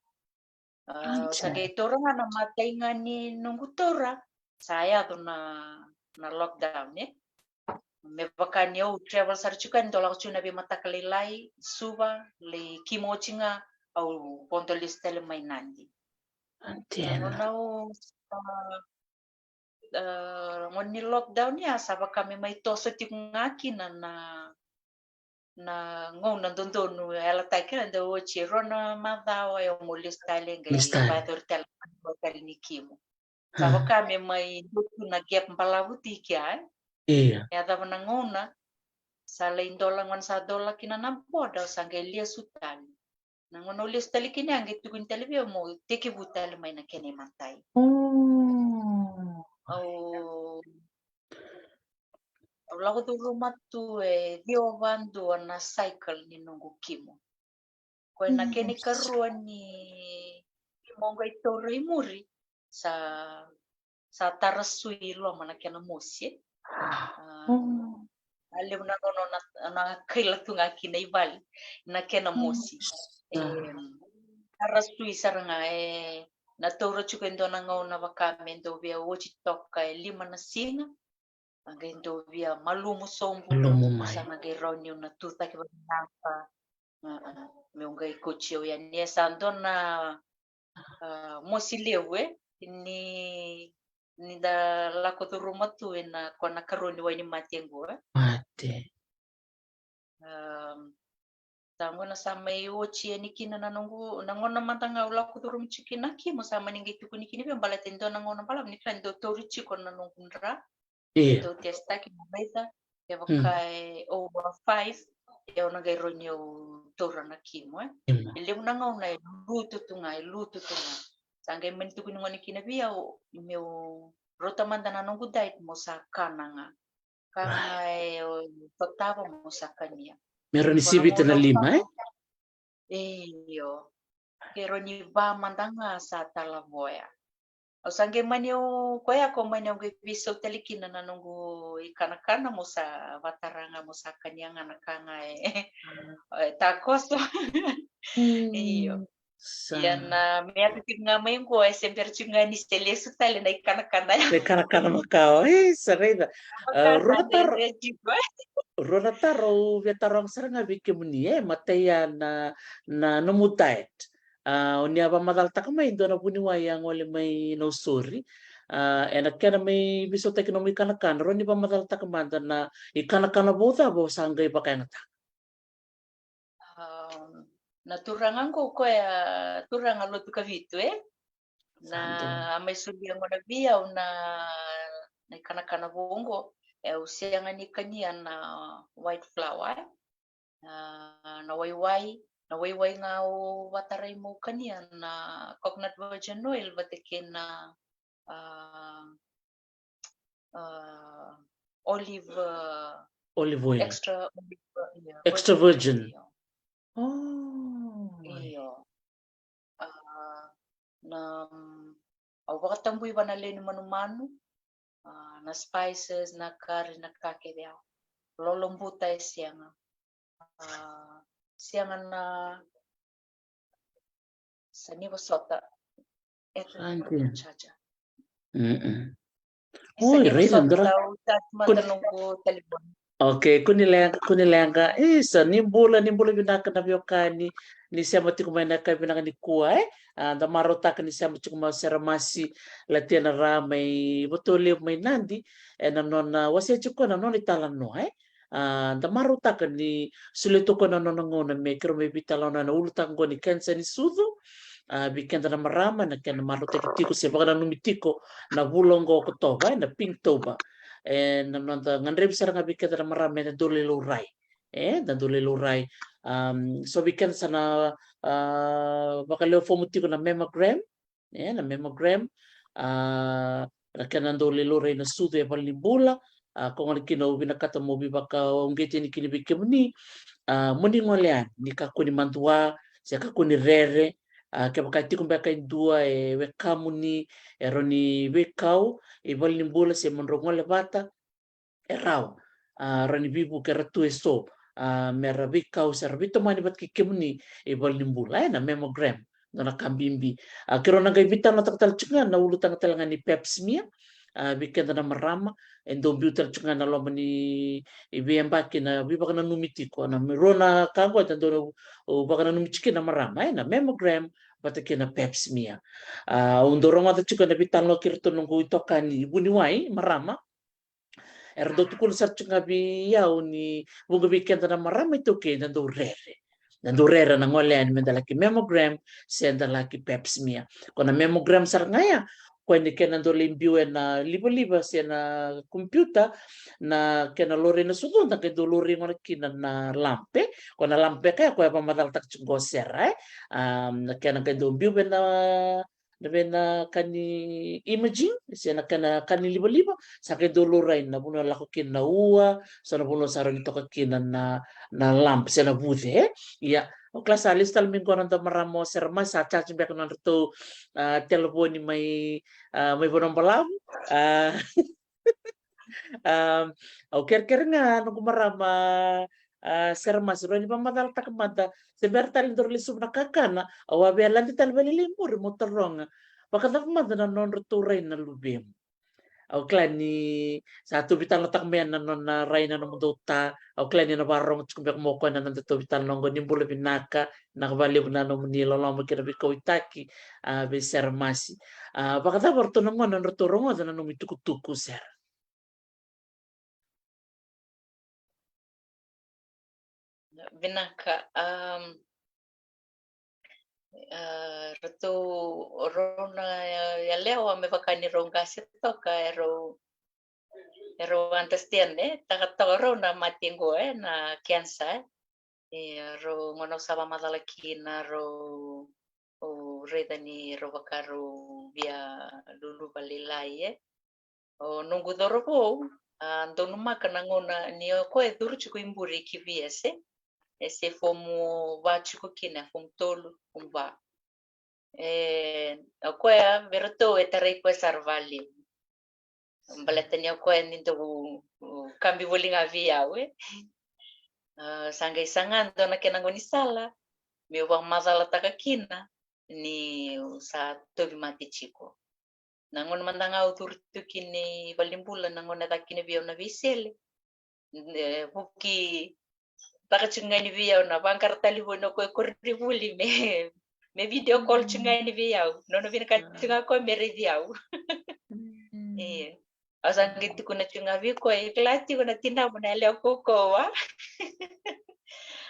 A, sa qai taura ga na matai ga ni noqu taura, sa yaco na, na lockdown, e. Me vaka ni au travel sara tiko yani, dau lako tiko na veimataka lailai, Suva, lai kimo oti ga, au vodo lesu tale mai Nadi. Gauna au, a, a, gauna ni lockdown ya sa vaka me mai toso tiko ga kina na, na gauna dodonu, e yalataki kina dau oti e rua na macawa, e, au mo lesu tale qai vakayacori tale, tale ni kimo. Sa vaka me mai dua tu na gap balavu tiko ya, e. Ia. E a cava na gauna sa lai dola, gauna sa dola kina na border, au sa qai lesu tale. Na gauna au lesu tale kina ya qai tukuni tale vei au meu tekivu tale mai na kena imatai. Au, au lako curuma tu e ciwa va dua na cycle ni noqu kimo. Koya na kena ikarua ni kimo qai taura i muri, sa, sa tara sui i loma na kena mosi, e. A, a levu na gauna na, na kaila tu ga kina i vale na kena mosi. E, tara sui sara ga, e, na taura tiko e dua na gauna vaka me dau via oti toka e lima na siga. A qai dau via malumu sobu. Malumu mai. Sa na qai rawa niu na tu cake vavinaka. A, a, meu qai kauti au yani, e sa dua na, a, mosi levu, e, ni, ni da lako curuma tu ena, ko na karua ni wainimate qo, e. Mate. A, Sa qo na sa mai oti yani kina na noqu, na gauna mada ga au lako curuma tiko kina na kimo, sa mani qai tukuni kina vei au baleta e dua na gauna balavu ni kila ni dau tauri tiko na noqu dra. Io. Dau testaki mo raica, kevaka e over five, e au na qai rawa ni au taura na kimo, e. Kimo. E levu na gauna e lutu tu ga, e lutu tu ga. Sa qai mani tukuni gona kina vei au meu rauta mada na noqu diet mo sa kana ga. Kana ga e sotava mo sa kania. Me rawa ni sivita na lima, e? Io. Ke rawa ni va mada ga sa talavoya. Au sa qai mani au, koya ko mani au qai veisau tale kina na noqu ikanakana mo sa vatara ga mo sa kania ga na ka ga e, e takoso. Io. Ia na me yaco tiko ga mai qo e se bera tiko ga ni se lesu tale na ikanakana ya. Na ikanakana makawa. E, sa raica. Rua na taro. Rua na taro au via taroga sara ga vei kemuni, e, matai ya na, na nomu diet. A, o ni a vakamacalataka mai dua na vuniwai a gole mai Nausori. A, ena kena mai veisautaki nomu ikanakana, rawa ni vakamacalataka mada na ikanakana vou cava o sa qai vakayagataka? A, na turaga qo koya turaga lotu Kavitu, e? Na a mai solia gona vei au na, na ikanakana vou qo, e au sega ni kania na white flour, e? Na, na waiwai, na waiwai ga au vatarai mo kania na coconut virgin oil vata kei na, a, a, olive, a, olive oil. Extra olive, io, extra virgin. Io. Oh. Io. A, na, mm, au vakatabui va na lewe ni manumanu, a, na spices, na curry, na ka kece, au lolobuta e sega. A, sega na, sa ni vosota. E, sa dina. Chacha. Mm-mm. Oi, raica, dua na, okay, kua ni leqa, kua ni leqa. Isa, ni bula, ni bula vinaka na veiwekani, ni sema tiko mai na yakavi vinaka nikua, e? A, da marautaka ni sema tiko mai o Sera Masi Latiana Ra mai Vatualevu mai Nadi, ena nona wasea tiko na nona italanoa, e? A, da marautaka ni solia tu o koya na nona gauna me keirau mai veitalanoa ena ulutaga qo ni kenisa ni sucu. A, vei keda na marama, na kena marautaki tiko se vakananumi tiko na vula oqo o Okotova, e, na Pinktober. E, na noda gadrevi sara ga vei keda na marama, eda dau lai laurai. E, da dau lai laurai. Am, so vei keda sa na, a, vakalewe fomu tiko na mammogram, e, na mammogram, a, na kena dau lai laurai na sucu e valenibula. A, ko gona kina au vinakata mo veivakauqeti yani kina vei kemuni, a, mo ni gole yani, ni kakua ni madua se kakua ni rere. A, kevaka e tiko beka e dua e wekamuni e rawa ni veikau i valenibula se mo drau gole vata, e rawa. A, rawa ni veivuke, era tu e so, a, me ra veikau se ra veitomani vata kei kemuni i valenibula, e, na mammogram, dua na ka bibi. A, keirau na qai veitalanoataka tale tiko ga na ulutaga tale ga ni pap smear. A, vei keda na marama, e dau biu tale tiko ga na loma ni veiyabaki na veivakananumi tiko, na me rua na ka qo eda dau vakananumi tiko kina na marama, e, na mammogram vata kei na pap smear. A, au dau rogoca tiko ena veitalanoa kei iratou noqu itokani vuniwai marama, era dau tukuna sara tiko ga vei au ni vuqa vei keda na marama iTaukei da dau rere. Da dau rere na gole yani me da laki mammogram se da laki pap smear. Ko na mammogram sara ga ya, koya ni kena dau lai biu ena livaliva se na computer, na kena laurai na sucu, da qai dau laurai gona kina na lump, e? Ko na lump beka ya koya vakamacalataka tiko qo o Sera, e? A, na kena qai dau biu vei na na vei na ka ni imaging se na kena ka ni livaliva, sa qai dau laurai na vanua e lako kina na ua, so na vanua sa rawa ni toka kina na, na lump se na vuce, e? Ia, au kila sa lesu tale mai qo na noda marama o Sera Masi, sa charge beka na nodratou, a, telefoni mai, a, mai Vanuabalavu. A, A, au kerekere ga noqu marama, a, Sera Masi, rawa ni vakamacalataka mada, se bera tale ni daru lesuva na kakana, au a via lade tale vakalailai muri mo taroga vakacava mada na nodratou rai na luvemu. Au kila ni sa tou veitalanoataka mai na nona rai na nomudou ta, au kila ni na vakarorogo tiko beka mai o koya na nodatou veitalanoa qo. Ni bula vinaka, vinaka vakalevu na nomuni loloma kei na veikauwaitaki, a, vei Sera Masi. A, vakacava o ratou na gone o ratou rogoca na nomu itukutuku, Sera? Vinaka. Um, uh, ratou, rau na yalewa me vaka ni rau qase toka, e rau, e rau understand, e taka toka rau na mate qo, e na cancer, e. E rau, gauna au sa vakamacala kina, rau, au raica ni rau vaka rau via luluva lailai, e. O noqu cauravou, a donumaka na gauna ni o koya e curu tiko i bure i K V S, e, e se fomu va tiko kina, fomu tolu, fomu va. E, o koya vei ratou e tarai koya sara valevu. Baleta ni o koya ni dau, u, kabi voli ga vei au, e. A, sa qai saga dua na kena gaunisala meu vakamacalataka kina niu sa tauvimate tiko. Na gauna mada ga au curu tu kina i valenibula, na gauna e caka kina vei au na veisele, e, vuki taka tiko ga yani vei au, na vaqara talevoni o koya e koronivuli me, me video call tiko ga yani vei au. Nona vinakata tiko ga o koya me raici au. Io. Au sa qai tukuna tiko ga vei koya, e kila tiko na tinamu na yalewa kaukaua.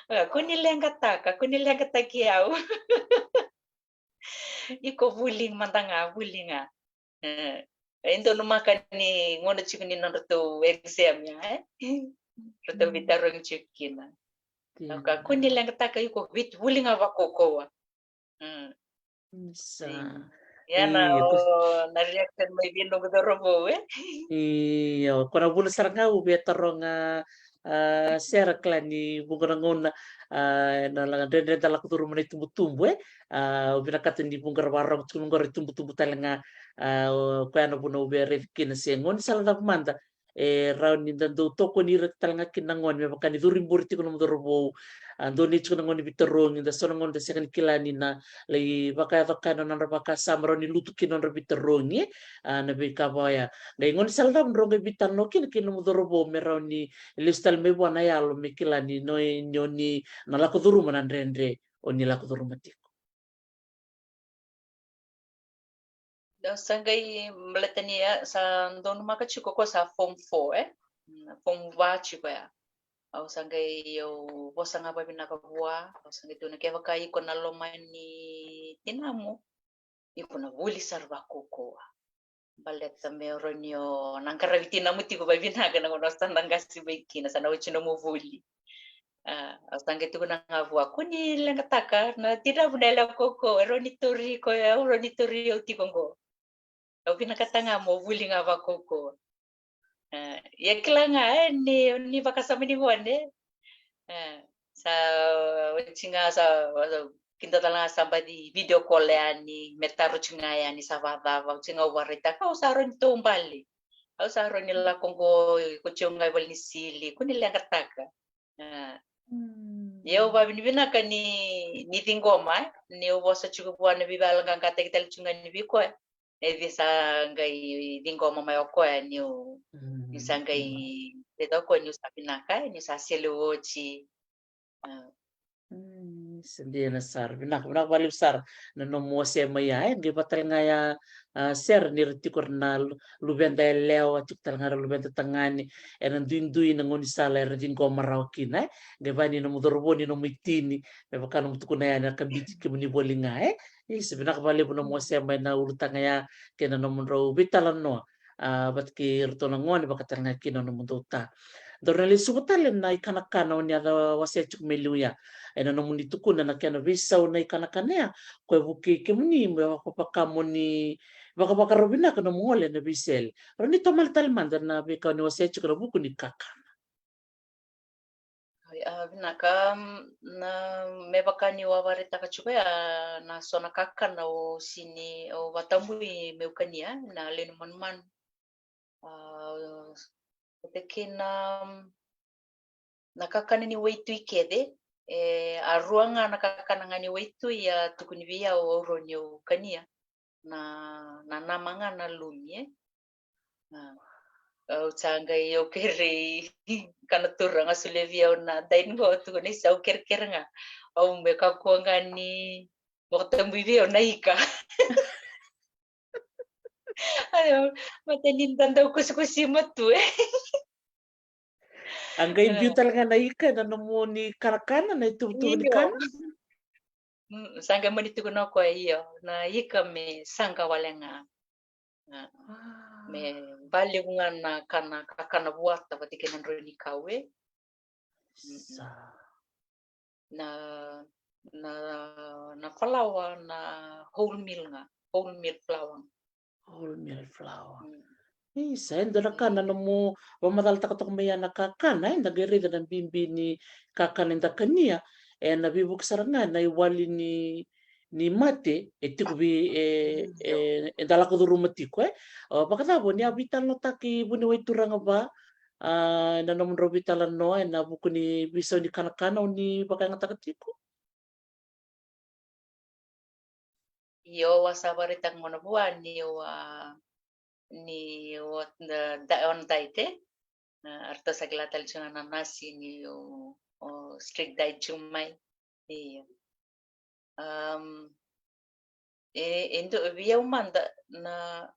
A, kua ni leqataka, kua ni leqataki au. Iko vuli mada ga, vuli ga. E, e donumaka ni gauna tiko ni nodratou exam ya, e? Ratou veitarogi tiko kina. Au kaya, kua ni leqataka, iko vuli ga vakaukauwa. Mm. Sa. Ia na, o, na reaction mai vei noqu cauravou, e? Io, ko na vula sara ga au via taroga, a, Sera, kila ni vuqa na gauna, a, na la dredre da lako curuma na itubutubu, e? A, au vinakata ni vuqa ra vakarorogo tiko qo ra itubutubu tale ga, a, o koya na vuna au via raica kina se gaunisala cava mada e rawa ni da dau tokoni ira tale ga kina na gone me vaka ni curu i bure tiko nomu cauravou. A, dau ni tiko na gone veitarogi, da so na gone da sega ni kila ni na lai vakayaco kaya na nodra vakasama, rawa ni lutu kina nodra veitarogi, a, na veika vaya. Qai gaunisala cava drau qai veitalanoa kina kei nomu cauravou me rawa ni lesu tale mai vua na yalo me kila ni no, ni o ni na lako curuma na dredre o ni lako curuma tiko. Au sa qai, baleta ni a sa donumaka tiko ko sa form four, e? Mm, form va tiko ya. Au sa qai, au vosa ga vavinaka vua, au sa qai tukuna kevaka iko na lomani tinamu, iko na vuli sara vakaukauwa. Baleta me o rawa ni o na qaravi tinamu tiko vavinaka na gauna o sa na qase mai kina, sa na oti nomu vuli. A, au sa qai tukuna ga vua, kua ni leqataka, na tinamu na yalewa kaukaua, e rawa ni tauri iko, au rawa ni tauri au tiko qo. Au vinakata ga mo vuli ga vakaukauwa. E, ia kila ga, e, ni, ni vakasama ni gone. E, sa, oti ga sa, sa, kida tale ga sa baci video call yani, me taro tiko ga yani sa vakacava, oti ga au vakaraitaka, au sa rawa ni taubale. Au sa rawa ni lako qo, ko tiko ga i vale ni sili, kua ni leqataka. A. Ia au vavinavinaka ni, ni ciqoma, e? Ni au vosa tiko vua na veivakayaloqaqataki tale tiko ga ni vei koya. E vei sa qai ciqoma mai o koya niu, niu sa qai raica o koya niu sa vinaka, e, niu sa sele oti. A. Mm, sa dina sara. Vinaka, vinaka vakalevu sara na nomu wasea mai ya, e? Qai vaka tale ga ya, a, Sera, ni ra tiko ra na lu-, luveda yalewa, tiko tale ga ra luveda tagane, era duidui na gaunisala era ciqoma rawa kina, e? Qai vaka ni nomu cauravou ni nomu itini, me vaka nomu tukuna yani, na kabiti kemuni voli ga, e? Isa, vinaka vakalevu na nomu wasea mai na ulutaga ya kei na nomudrau veitalanoa, a, vata kei iratou na gone, vaka tale ga kina nomudou ta. Daru na lesuva tale na ikanakana o ni a wasea tiko mai liu ya. Ena nomuni tukuna na kena veisau na ikanakana ya, ko e vukei kemuni me vaka, vaka mo ni vakavakarau vinaka nomu gole ena veisele. Rawa ni tomana tale mada na veika o ni wasea tiko ena vuku ni kakana. Oi, a, vinaka, mm, na, me vaka niu a vakaraitaka tiko ya, na so na kakana au sini, au vakatabui meu kania, na lewe ni manumanu. A, vata kei na, mm, na kakana ni waitui kece, e, a rua ga na kakana ga ni waitui a tukuni vei au, au rawa niu kania. Na, na nama ga na lumi, e. A, au sa qai, au kerei kana turaga solia vei au na daini qo, au tukuna isa au kerekere ga. Au me kakua ga ni vakatabui vei au na ika. Ai, au, mata ni da dau kusikusi matua, e. A qai biu tale ga na ika ena nomuni kanakana, na ituvatuva ni kana? Mm, sa qai mani tukuna o koya, io, na ika me saqa wale ga. A, me valevu ga na kana, kakana vuata vata kei na drau ni kau e. Sa. Na, na, na falawa na wholemeal ga, wholemeal flour. Wholemeal flour. Mm. Isa, e dua na ka na nomu vakamacalataka toka mai ya na kakana, e, da qai raica na bibi ni kakana eda kania, e, na veivuke sara ga na iwali ni, ni mate e tiko vei, e, e, eda lako curuma tiko, e. O, vakacava, ni a veitalanoataki vuniwai turaga va, a, ena nomudrau veitalanoa ena vuku ni veisau ni kanakana o ni vakayagataka tiko? Io, au a sa vakaraitaka gona vua ni au a, ni au a, da, da, on diet, e. A, ratou sa kila tale tiko ga na nasi ni au, au strict diet tiko mai. Io. Am, e, e dua, vei au mada na,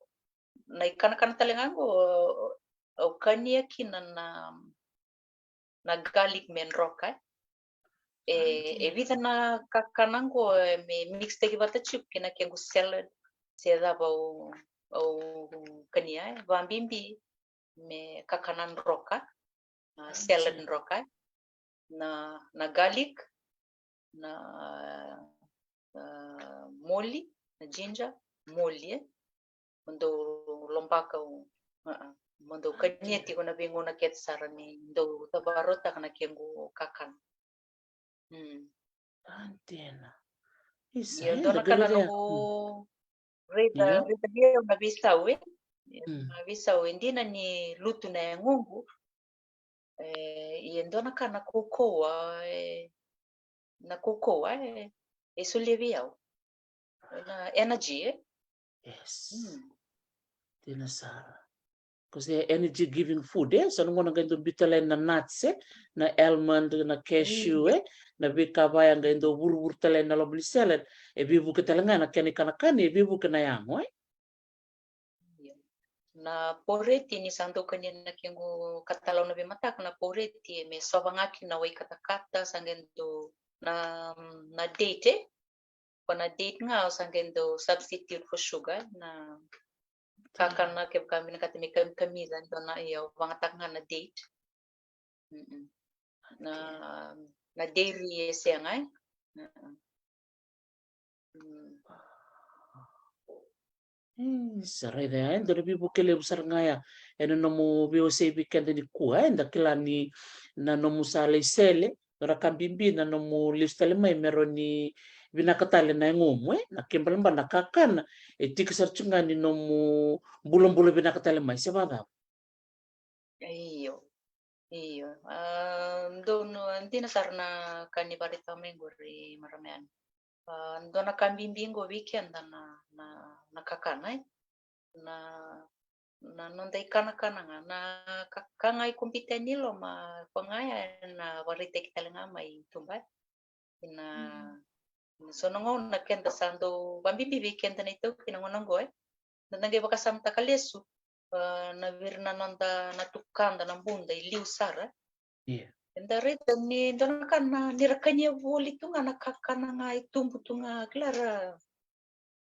na ikanakana tale ga qo, au kania kina na, na garlic me droka, e. E, e vica na kakana qo, e, me mix taki vata tiko kina kequ salad, se cava au, au kania, e, vakabibi me kakana droka, na salad droka, na, na garlic, na, a, moli, na ginger, moli, e. Mo dou lobaka, o, a, a, mo dou kania tiko na veigauna kece sara ni dou tavarautaka na kequ kakana. Mm. Dina. Isa, ia, e, dua na ka na noqu raica, raica vei au na veisau, e. Na veisau, e dina ni lutu na yagoqu. E, ia dua na ka na kaukauwa, e, na kaukauwa, e, e solia vei au na energy, e. Yes. Mm. Dina sara. Because e energy giving food, e. So na gauna qai dau biu tale na nuts, e, na almond, na cashew, e, na veika vaya qai dau vuruvuru tale na loma ni salad, e veivuke tale ga na kena ikanakana, e veivuke na yago, e. Io. Na poreti ni sa dau kania na kequ katalau na veimataka, na poreti, e, me sova ga kina wai katakata, sa qai dau na, na date, e. Ko na date ga au sa qai dau substitute for sugar, na kakana kevaka vinakata me kam-, kamica, dua na, io, vagataka ga na date. Mm-mm. Na, na dairy e sega, e. Mm-mm. Mm. E, sa raica ya, e dua na veivuke levu sara ga ya ena nomu veiwasei vei keda nikua, e, da kila ni na nomu sa lai sele, dua na ka bibi na nomu lesu tale mai me rawa ni vinaka tale na yagomu, e, na kena ibalebale na kakana e tiki sara tu ga ni nomu bulabula vinaka tale mai, se vakacava? Io. Io. A, donu, dina sara na ka ni vakaraitaka mai qori, marama yani. A, dua na ka bibi qo vei keda na, na, na kakana, e. Na, na noda ikanakana ga, na ka, ka ga e kubita ni loma, ko ga ya na vakaraitaki tale ga mai tuba, e. Ina, mm, ina so na gauna keda sa dau vabibi vei keda na iTaukei na gauna oqo, e. Da qai vakasamataka lesu, a, na viri na noda na tukada na buda i liu sara. Io. Eda raica ni dua na ka na ni ra kania voli tu ga na kakana ga e tubu tu ga, kila ra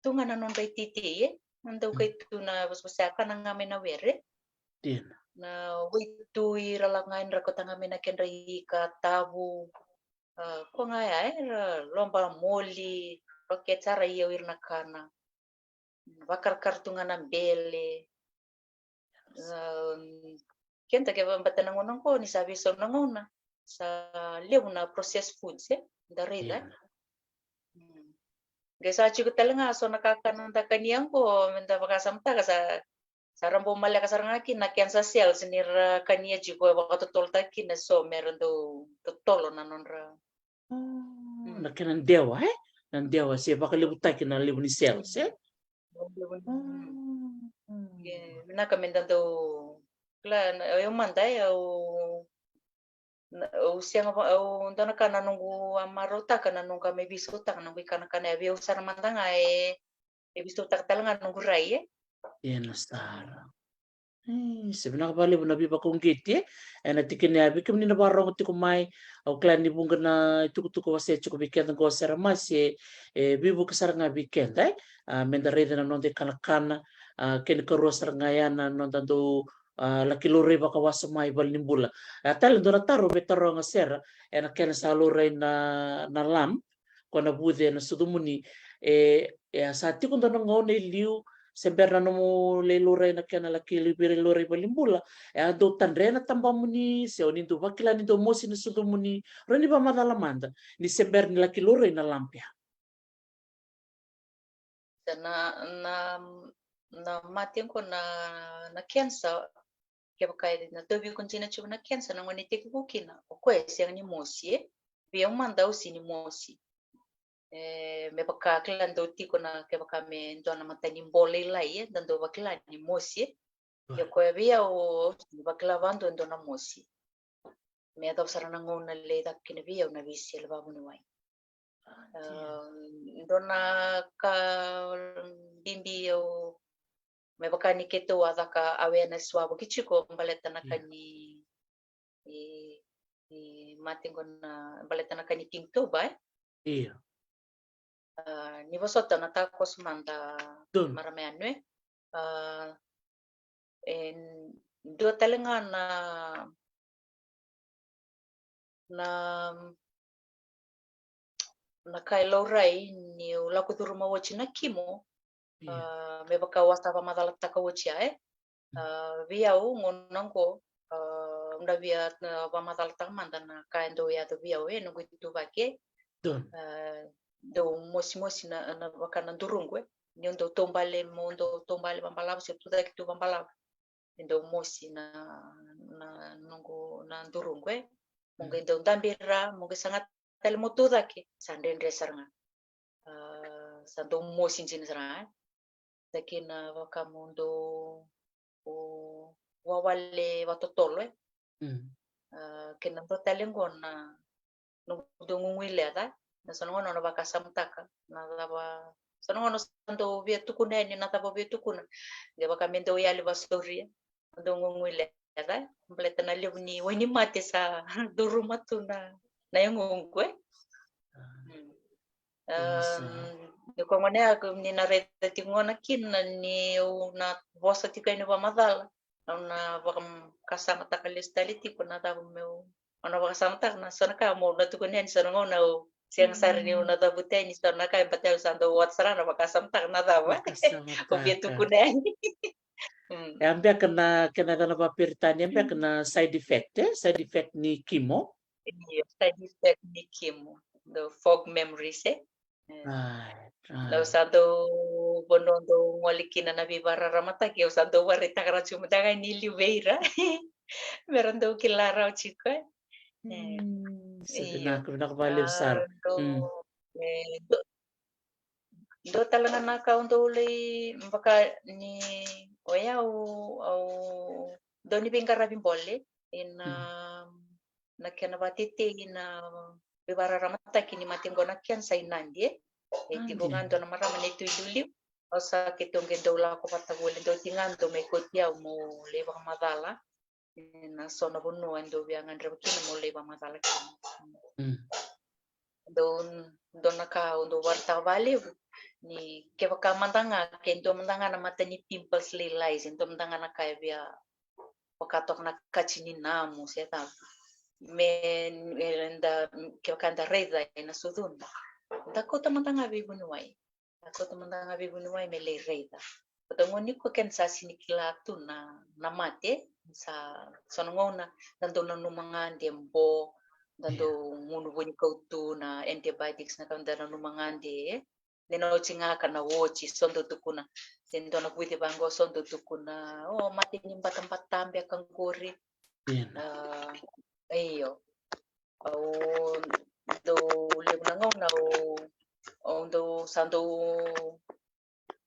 tu ga na nodra iteitei, e. Na dau kai tu na vosavosa kana ga mai na were. Dina. Na waitui ra lako ga ni ra kauta ga mai na kedra ika, tavu. A, ko ga ya, e, ra loba moli, rocket sara, ia o ira na kana. Vakarakara tu ga na bele. A, keda kevaka bata na gauna oqo ni sa veisau na gauna, sa levu na processed foods, e, da raica. Io. Mm. Qai sa tiko tale ga so na kakana da kania oqo, me da vakasamataka sa, sa ra bau maleka sara ga kina na cancer cells ni ra kania tiko, e vakatotolotaki kina so me ra dau totolo na nodra. Mm. Na kena dewa, e? Na dewa se vakalevutaki na levu ni cells, e? Mm. Io, vinaka me da dau, kila, na, au mada, e, au, na, au sega va, au dua na ka na noqu a marautaka, na noqu a mai veisautaka na noqu ikanakana, e vei au sara mada ga, e, e veisautaka tale ga na noqu rai, e? Io, na sara. Ei, se vinaka vakalevu na veivakauqeti, e, ena tikina ya. Vei kemuni na vakarorogo tiko mai, au kila ni vuqa na itukutuku au wasea tiko vei keda qo, Sera Masi, e, e veivuke sara ga vei keda, e. A, meda raica na noda ikanakana, a, kena ikarua sara ga ya na noda dau, a, laki laurai vakawasoma i valenibula. A, tale dua na taro me taroga, Sera, ena kena sa laurai na, na lam, ko na vuce ena sucumuni, e, e a sa tiko dua na gauna e liu, se bera na nomu lai laurai na kena laki lai vei laurai valenibula, e a dau tadre na tabamuni, se o ni dau vakila ni dau mosi na sucumuni, rawa ni vakamacala mada ni se bera ni laki laurai na lam ya. Sa na, na, na mate qo na, na cancer, kevaka e na tauvi iko dina tiko na cancer, na gauna e tekivu kina, o koya e sega ni mosi, e. Vei au mada au sega ni mosi. E, me vaka kila dau tiko na, kevaka me dua na matanibola lailai, e, da dau vakila ni mosi, e. Ia o koya vei au, au sega ni vakila vakadua e dua na mosi. Me yacova sara na gauna lai caka kina vei au na veisele vakavuniwai. Ah, dua na ka bibi au, me vaka ni keitou a caka awareness wavoki tiko baleta na ka ni, i, i mate qo na, baleta na ka ni Tinktoba, e? Io. Ah, ni vosota na takoso mada, marama yanuyanu, e? Ah, e dua tale ga na, na, na ka e laurai niu lako curuma oti na kimo, ah, me vaka au a sa vakamacalataka oti ya, e? Ah, vei au gauna qo, ah, au na via, ah, vakamacalataka mada na ka e dau yaco vei au, e, noqu ituvaki, e. Ah, dau mosimosi na, na vaka na duruqu, e. Niu dau taubale, meu dau taubale vakabalavu, se tucake tu vakabalavu, e dau mosi na, na noqu, na duruqu, e. Meu qai dau dabe i ra, meu qai saga tale meu tucake, sa dredre sara ga. Ah, sa dau mosi dina sara ga, e. Sa kena vaka meu dau, o, wawale vakatotolo, e. Ah, kena dua tale qo na, noqu dau guguileca, na so na gauna au na vakasamataka na cava, so na gauna au sa dau via tukuna yani na cava au via tukuna, qai vaka me dau yali vakasauri, e. Au dau guguileca, e. Baleta na levu ni wainimate sa curuma tu na, na yagoqu, e. Ah, ni ko gone ya, ni na raica tiko gona kina ni au na vosa tiko yani vakamacala, au na vakasamataka lesu tale tiko na cava meu, au na vakasamataka na so na ka meu na tukuna yani, so na gauna au sega sara niu na cavuta yani so na ka, e, baleta au sa dau oti sara na vakasamataka na cava au via tukuna yani. Mm. E a beka na kena yacana vakaperitania, e a beka na side effect, e? Side effect ni kimo. Io, side effect ni kimo. The fog memories, e? E. Right, right. Au sa dau, vanua dau gole kina na veivakararamataki, au sa dau vakaraitaka rawa tiko mada ga ni liu vei ira. Me ra dau kila rawa tiko, e. E. Mm, sa, io, vinaka, vinaka vakalevu sara. Ah, dau, mm, e, dau, dua tale ga na ka au dau lai, vaka ni, o yau, au dau ni veiqaravi bole ina, mm, na kena vakatetei na veivakararamataki ni mate qo na cancer i Nadi, e. E tiko ga dua na marama ni Tui Liuliu, au sa keitou qai dau lako vata voli, dau tiko ga dau mai kauti au meu lai vakamacala ena so na vanua e dau via gadreva kina meu lai vakamacala kina. Mm. Dau, dua na ka au dau vakaraitaka vakalevu ni kevaka mada ga ke dua mada ga na mata ni pimples lailai, se dua mada ga na ka e via vaka toka na kati ni namu se cava, me, e, da, kevaka da raica ena sucuna, da kauta mada ga veivuniwai. Da kauta mada ga veivuniwai me lai raica. Baleta gona nikua keda sa sega ni kila tu na, na mate, sa, so na gauna da dau nanuma ga de bo, da dau gunu vunikau tu na antibiotics, na ka da nanuma ga de, e. Ni na oti ga ka na oti, so dau tukuna. Se dua na vuce vaqo, so dau tukuna, o, mate ni batabata beka qori. Io. Ah, io. Au dau levu na gauna au, au dau sa dau,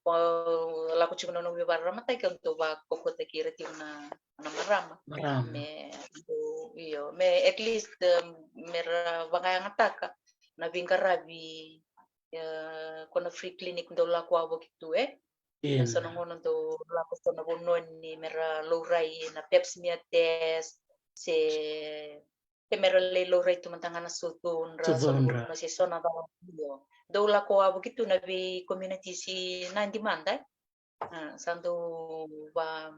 au lako tiko na noqu veivakararamataki, au dau vakaukauataki ira tiko na, na marama. Marama. Me, dau, io, me at least, um, me ra vakayagataka na veiqaravi, e, ko na free clinic dau lako wavoki tu, e. Ena so na gauna dau lako so na vanua ni mera laurai na pap smear test, se, se mera lai laurai tu mada ga na sotudra, sotudra, se so na cava. Io. Dau lako wavoki tu na vei community si Nadi mada, e. A, sa dau va,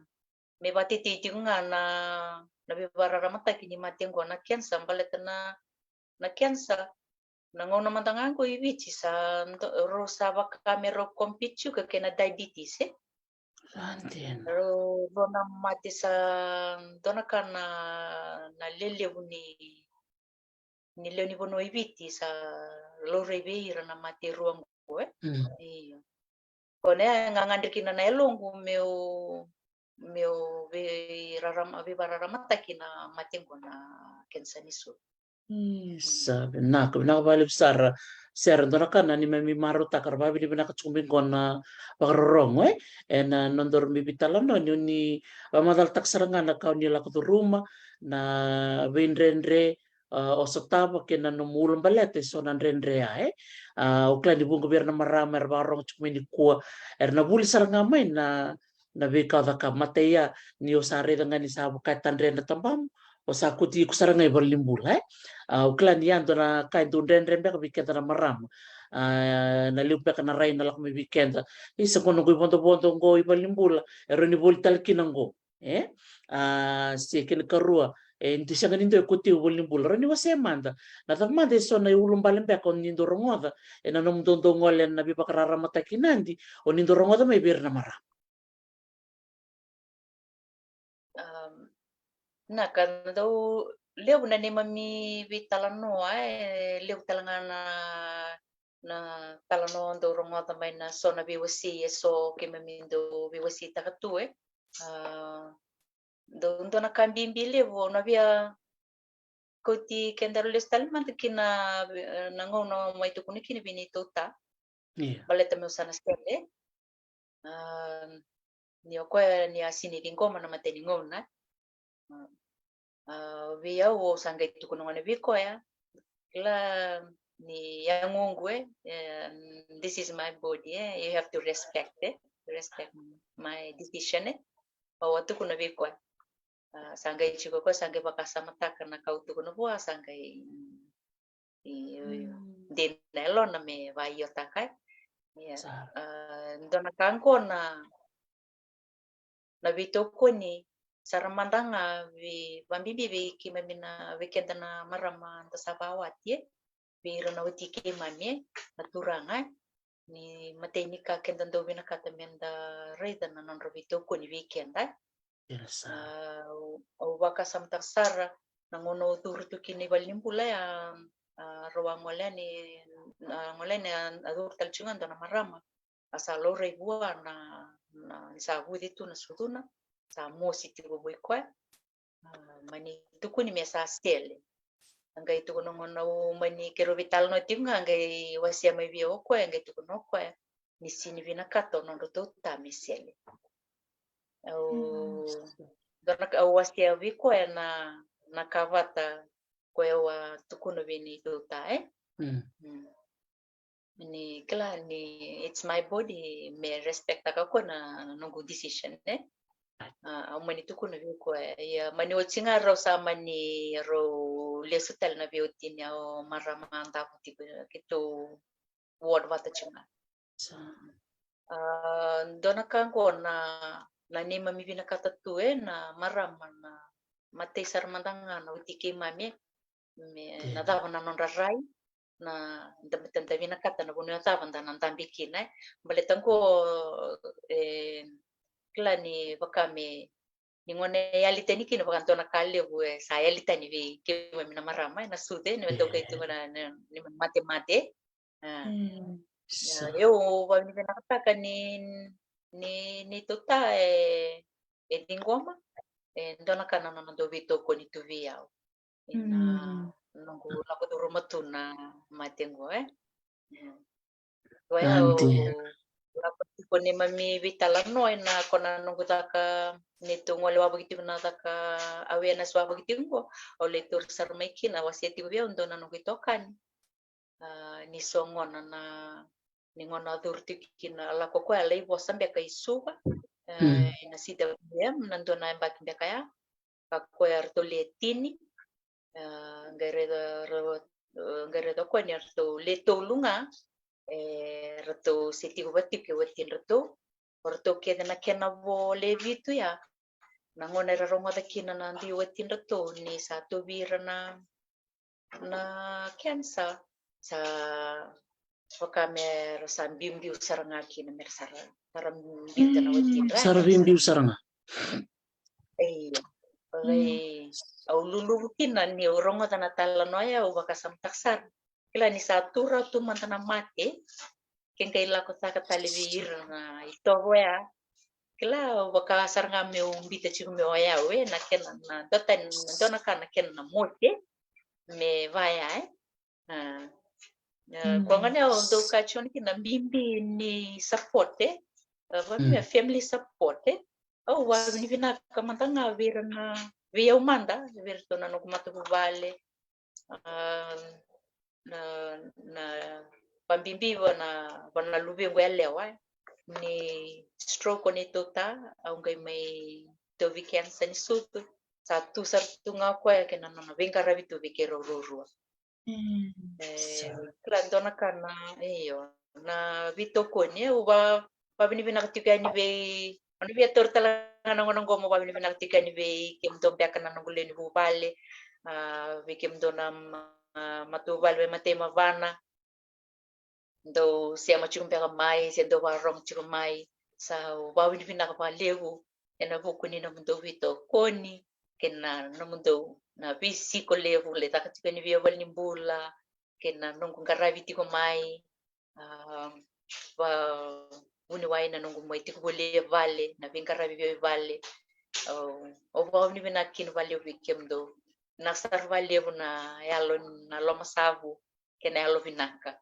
me vatetei tiko ga na, na veivakararamataki ni mate qo na cancer, baleta na, na cancer, na gauna mada ga qo i Viti sa do, rau sa vaka me rau compete tiko kei na diabetes, e? Sa dina. Rau, rau na mate sa dua na ka na, na lelevu ni, ni lewe ni vanua i Viti sa laurai vei ira na mate rua qo, e? Mm. Io. Ko na gagadre kina na yaloqu meu, meu veirarama, veivakararamataki na mate qo na cancer ni sotu. Isa, vinaka, vinaka vakalevu sara. Sera, dua na ka na neimami marautaka, ra vakavinavinaka tiko mai qo na vakarorogo, e? Ena nodaru mai veitalanoa ni o ni vakamacalataka sara ga na ka o ni lako curuma, na veidredre, a, o sotava kei na nomu ulabaleta e so na dredre ya, e? A, au kila ni vuqa vei ira na marama era vakarorogo tiko mai nikua, era na vuli sara ga mai na, na veika o cakava. Matai ya, ni o sa raica ga ni sa vaka e tadre na tabamu, o sa kauti iko sara ga i valenibula, e? A, au kila ni ya dua na ka e dau dredre beka vei keda na marama. A, na levu beka na rai na lako mai vei keda. Isa, qo noqu ivodovodo qo i valenibula, e rawa ni voli tale kina qo, e? A, se kena ikarua, e, ni sega ni dua e kauti au i valenibula, rawa ni wasea mada. Na cava mada e so na iulubale beka o ni dau rogoca ena nomu dau, dau gole ena veivakararamataki i Nadi, o ni dau rogoca mai vei ira na marama? Am, na ka dau levu na neimami veitalanoa, e levu tale ga na, na talanoa dau rogoca mai na so na veiwasei e so keimami dau veiwaseitaka tu, e. A, dau dua na ka bibi levu, au na via kauti kedaru lesu tale mada ki na, e, na gauna mai tukuna kina vei neitou ta. Io. Baleta meu sa na sele. A, ni o koya ni a sini ciqoma na matai ni gauna. A, vei au, au sa qai tukuna gona vei koya, kila ni yagoqu, e, e, this is my body, e, you have to respect, e, respect my decision, e. Au a tukuna vei koya. A, sa qai tiko koya, sa qai vakasamataka na ka au tukuna vua, sa qai, i, mm, dina e lona me vaiotaka, e. Ia. Sa. A, dua na ka qo na, na veitokoni sara mada ga vei, vabibi vei keimami na, vei keda na marama da sa vawati, e, vei ira na wati keimami, e, na turaga, e, ni matai ni ka keda dau vinakata meda raica na nodra veitokoni vei keda, e. Io, sa. A, au, au vakasamataka sara na gauna au curu tu kina i valenibula, e, a, a, rau a gole yani, a, gole yani, a, a curu tale tiko ga dua na marama. A sa laurai vua na, na, ni sa vuci tu na sucuna, sa mosi tiko vei koya. A, mani tukuni me sa sele. A qai tukuna gona au, mani keirau veitalanoa tiko ga, a qai wasea mai vei au o koya, a qai tukuna o koya ni sini vinakata o nodratou ta me sele. Au, mm, dua na ka au wasea vei koya na, na ka vata koya au a tukuna vei neitou ta, e? Mm. Mm. Ni kila ni it's my body, me respectaka koya na, na noqu decision, e? A, au mani tukuna vei koya, ia mani oti ga rau sa mani rau lesu tale na veiwatini, au marama davo tiko keitou ward vata tiko ga. Sa. A, dua na ka qo na, na neimami vinakata tu, e, na marama, na matai sara mada ga na wati keimami, e, me, io, na cava na nodra rai, na da, da, da vinakata na vanua cava da na dabe kina, e. Baleta qo, e, kila ni vaka me, ni gauna e yali tani kina vaka dua na ka levu, e, sa yali tani vei keimami na marama, e, na sucu, e, ni, io, me tokai tu na, na, ni matemate. A. Mm. Ia, sa. Au vakavinavinakataka ni, ni, neitou ta e, e ciqoma, e dua na ka na nona dau veitokoni tu vei au. Ena, mm, noqu lako curuma tu na mate qo, e? Mm. Koya au lako tiko neimami veitalanoa ena kona noqu caka, neitou gole wavoki tiko na caka awareness wavoki tiko qo, au lai taura sara mai kina, wasea tiko vei au dua na noqu itokani. A, ni so gona na, ni gauna a curu tiko kina, a lako koya, a lai vosa beka i Suva, e, ena C W M, na dua na yabaki beka ya, ka koya eratou le tini, e, qai raica, ra-, e, qai raica koya ni eratou le tolu ga, e, ratou se tiko vata tiko e watidratou, o ratou kece na kena vo le vitu ya, na gauna era rogoca kina na dui watidratou ni sa tauvi ira na, na cancer, sa vaka mera sa biubiu sara ga kina, mera sa ra, sa ra biuta na watidra, sa ra biubiu sara ga. Io. Rai, au luluvu kina niu rogoca na talanoa ya, au vakasamataka sara. Kila ni sa tu rawa tu mada na mate, ke qai lako caka tale vei ira na itovo ya. Kila, au vaka sara ga meu biuta tiko meu o yau, e, na kena, na dua tani, na dua na ka na kena na mote, me vaya, e. A, a, koya gona au dau kaya tiko kina na bibi ni support, e. A, vaka me family support, e. Au vakavinavinaka mada ga vei ira na, vei au mada, vei iratou na noqu matavuvale, a, na, na vabibi vua na, vua na luvequ yalewa, e. Ni stroke o neitou ta, au qai mai tauvi cancer ni sucu. Sa tu sara tu ga o koya kei na nona veiqaravi tu vei keirau ruarua. E, kila, dua na ka na, io, na veitokoni, e, au va, vavinavinaka tiko yani vei, au na via taura tale ga na gauna qo meu vavinavinaka tiko yani vei kemudou beka na noqu lewe ni vuvale, a, vei kemudou na ma-, matavuvale mai Matei Mavana, dou sema tiko beka mai, se dou vakarorogo tiko mai, sa vavinavinaka vakalevu ena vuku ni nomudou veitokoni, kei na nomudou na veisiko levu lai caka tiko yani vei au valenibula, kei na noqu qaravi tiko mai, a, va, vuniwai na noqu mai tiko voli e vale, na veiqaravi vei au e vale. Au, au vavinavinaka kina vakalevu vei kemudou. Na sara vakalevu na yalo, na lomasavu kei na yalo vinaka.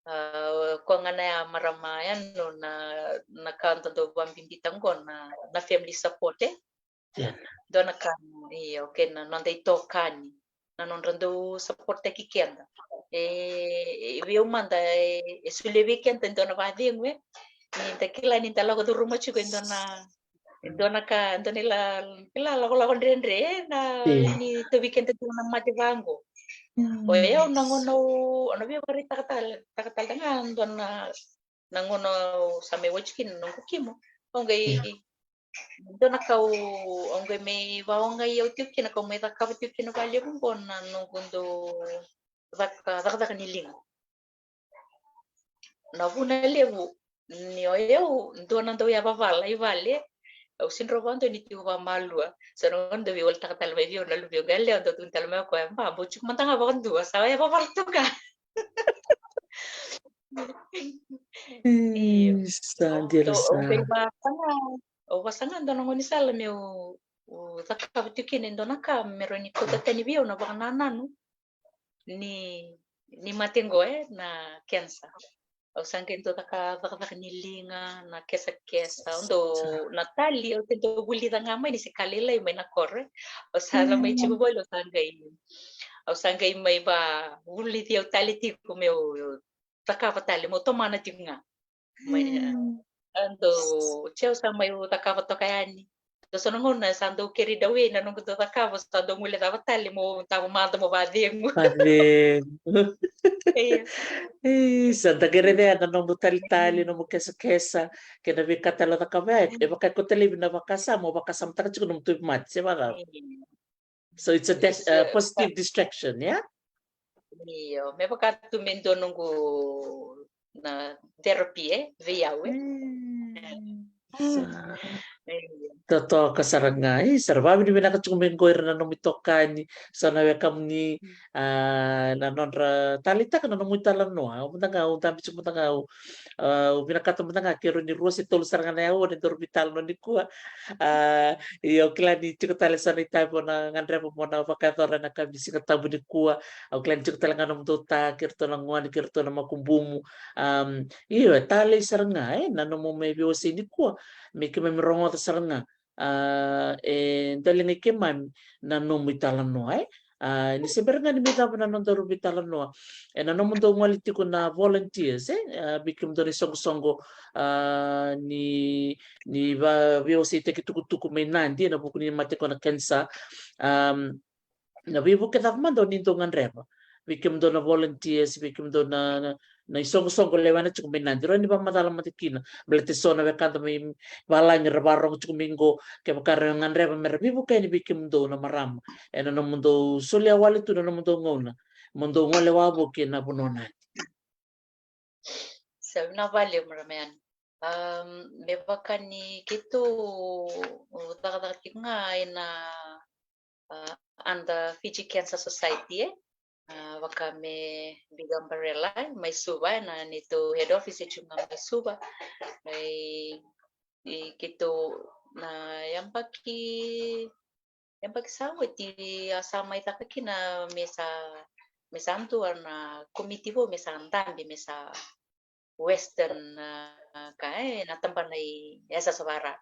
A, koya ga na ya marama, ya no na, na ka dodou vabibita qo na, na family support, e? Dua na ka, io, kei na noda itokani, na nodra dau supportaki keda. E, e, vei au mada, e, e solia vei keda e dua na vakacegu, e. Ni da kila ni da lako curuma tiko e dua na, e dua na ka, e dua na ila, kila, lakolako dredre, e, na, ni tauvi keda tiko na mate vaqo. O yau na gauna au, au na via vakaraitaka tale, taka tale ga dua na, na gauna au sa mai oti kina na noqu kimo. Au qai, dua na ka au, au qai mai vaogai au tiko kina, kau mai cakava tiko kina vakalevu qo na noqu dau caka, cakacaka ni liga. Na vuna levu ni o yau dua na dau yavavala i vale, au sega ni rawa vakadua ni tiko vakamalua. So na gauna dau veiwalitaka tale mai vei au na luvequ yalewa, dau tukuna tale mai o koya, ba, bau tiko mada ga vakadua, sa yavavala toka. Io. Sa dina sara. Au vakasaga, au vakasaga dua na gaunisala meu cakava tiko kina e dua na ka me rawa ni kauta tani vei au na vakanananu ni, ni mate qo, e, na cancer. Au sa qai dau caka cakacaka ni liga, na kesakesa. Au dau, na tali au te dau vulica ga mai ni se ka lailai mai na koro. Au sa na mai tiko voli, au sa qai, au sa qai mai vavulici au tale tiko meu cakava tale, meu tomana tiko ga. Mai, e, dau, se au sa mai cakava toka yani. Dau so na gauna sa dau carried away na noqu dau cakava, sa dau guilecava tale meu tava mada meu vacegu. Vacegu. Io. Ei, sa da qerecea na nomu talitali, nomu kesakesa, kei na veika tale o cakava ya, e vaka e kauta laivi na vakasama, o vakasamataka tiko nomu tauvimate, se vacava? Io. So it's a, io, positive distraction, yeah? Io, me vaka tu me dua noqu na therapy, e, vei au, e. Totoka sara ga, e, sa ra vavinavinaka tiko mai qo ira na nomu itokani, so na wekamuni, a, na nodra taleitaka na nomu italanoa, au mada ga, au dabe tiko mada ga, au, a, au vinakata mada ga keirau ni rua se tolu sara ga na aua ni daru veitalanoa nikua. A, io, au kila ni tiko tale so na itavi o na gadreva mo na vakayacora ena yakavi ni Siga Tabu nikua. Au kila ni tiko tale ga nomudou ta, kei iratou na gone, kei iratou na makubumu. Am, io, e talei sara ga, e, na nomu mai veiwasei nikua. Me keimami rogoca sara ga. A, e daliga i keimami na nomu italanoa, e. A, ni se bera ga ni mai cava na nodaru veitalanoa, ena nomudou gole tiko na volunteers, e, a, vei kemudou na isoqosoqo, a, ni, ni va, veiwaseitaki tukutuku mai Nadi ena vuku ni mate ko na cancer. Am, na veivuke cava mada o ni dou gadreva vei kemudou na volunteers, vei kemudou na, na, na isoqosoqo lewena tiko mai Nadi, rawa ni vakamacala mada kina, baleta e so na wekada mai valagi ra varogo tiko mai qo, kevaka ra gadreva me ra veivuke yani vei kemudou na marama ena nomudou solia wale tu na nomudou gauna mo dou gole wavoki ena vanua o Nadi. Sa vinaka vakalevu, marama yani. Am, me vaka ni keitou cakacaka tiko ga ena, a, under Fiji Cancer Society, e, a, vaka me Vivian Barela, e, mai Suva, e, na neitou head office e tu ga mai Suva. E, e keitou na yabaki, yabaki sa oti a sa mai caka kina me sa, me sa dua na komiti vou me sa dabe me sa Western, a, ka, e, na tabana i Yasayasa Vahara.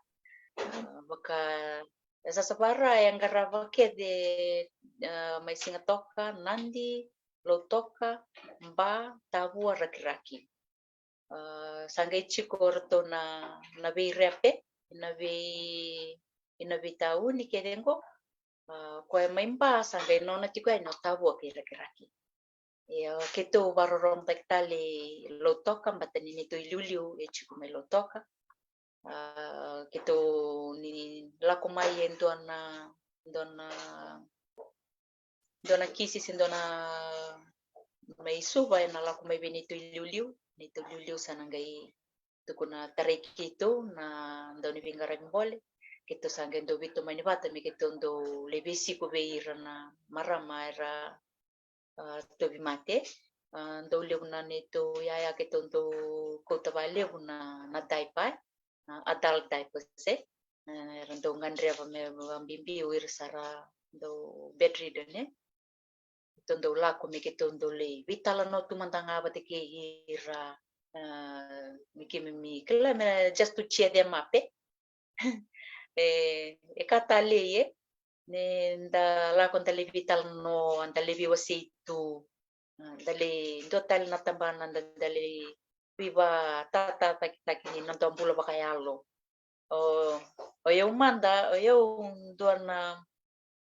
A, vaka Yasayasa Vahara e qarava kece, a, mai Sigatoka, Nadi, Lautoka, Ba, Tavua, Rakiraki. A, sa qai tiko o ratou na, na veirepe ina vei, ina veitauni kece qo. A, koya mai Ba sa qai nona tiko yani o Tavua kei Rakiraki. Ia, keitou vakarorogotaki tale i Lautoka, baleta ni neitou iliuliu e tiko mai Lautoka. A, keitou ni lako mai e dua na, dua na, dua na kisi se dua na mai Suva ena lako mai vei neitou iliuliu, neitou iliuliu sa na qai tukuna tarai keitou na dau ni veiqaravi bole. Keitou sa qai dau veitomani vata me keitou dau lai veisiko vei ira na marama era, a, tauvimate. A, dau levu na neitou yaya keitou dau kauta vakalevu na, na diaper, na adult diapers, e. E, era dau gadreva me vakabibi o ira sa ra dau bedridden, e. Keitou dau lako me keitou dau lai veitalanoa tu mada ga vata kei ira, a, me keimami kila me just to cheer them up, e. E, e ka talei, e. Ni da lako da lai veitalanoa, da lai veiwasei tu, a, da lai dua tale na tabana da, da lai veivakatakataki ni noda bula vakayalo. O, o yau mada, o yau dua na,